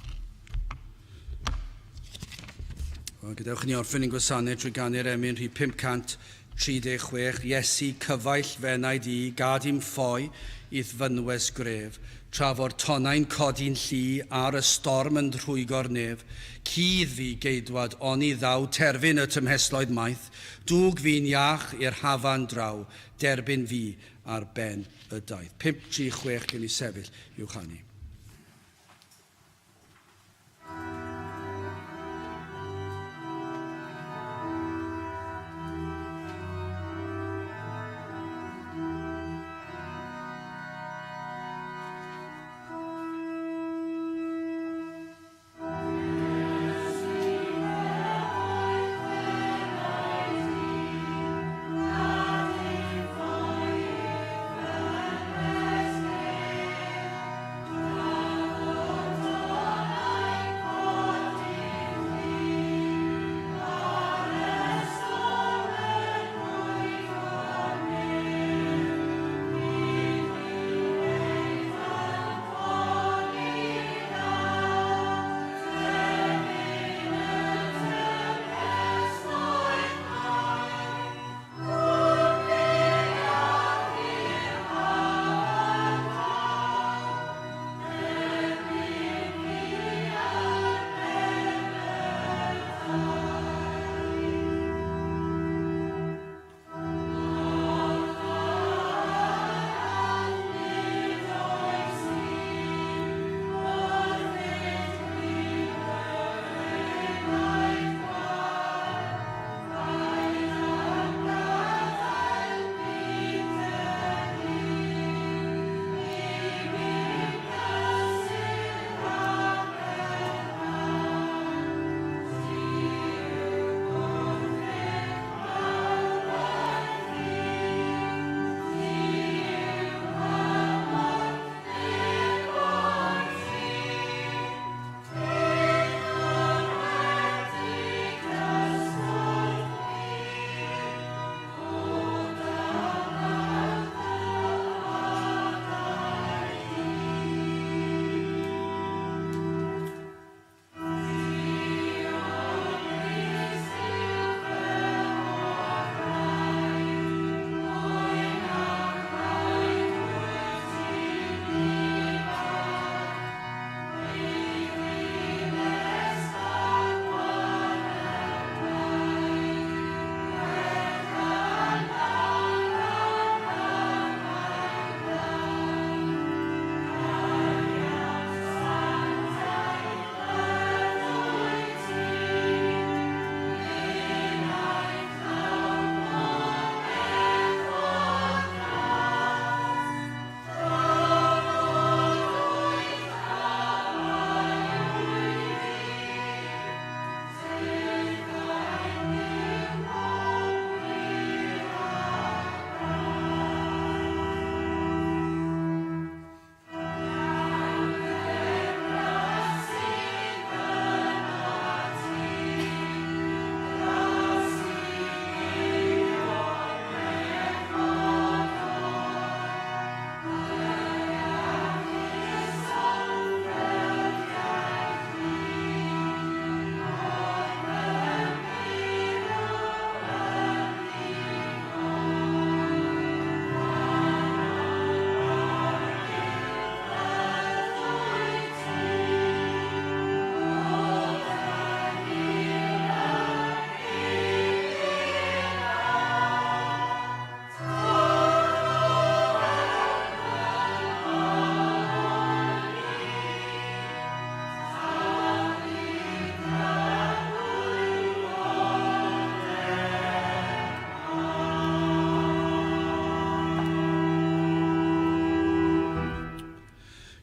Wel, gadewch i ni orffen ein gwasanaeth trwy ganu'r emyn rhif 536, Iesu, cyfaill f'enaid i, gad i'm ffoi i'th fynwes gref, tra fo'r tonnau'n codi'n llu ar y storm yn rhwygo'r nef. Cudd fi, geidwad, oni ddaw terfyn y tymhestloedd maith, dwg fi'n iach i'r hafan draw, derbyn fi ar ben y daith. 536 gen i sefyll i'w chanu.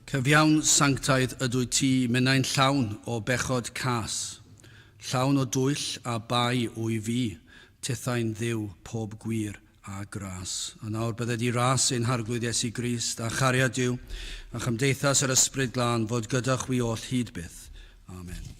Cyfiawn sanctaidd ydwyt ti, minnau'n llawn o bechod cas, llawn o dwyll a bai wy fi, tithau'n Dduw pob gwir a gras. A nawr bydded i ras ein Harglwydd Iesu Grist, a chariad Duw, a chymdeithas yr Ysbryd Glân fod gyda chwi oll hyd byth. Amen.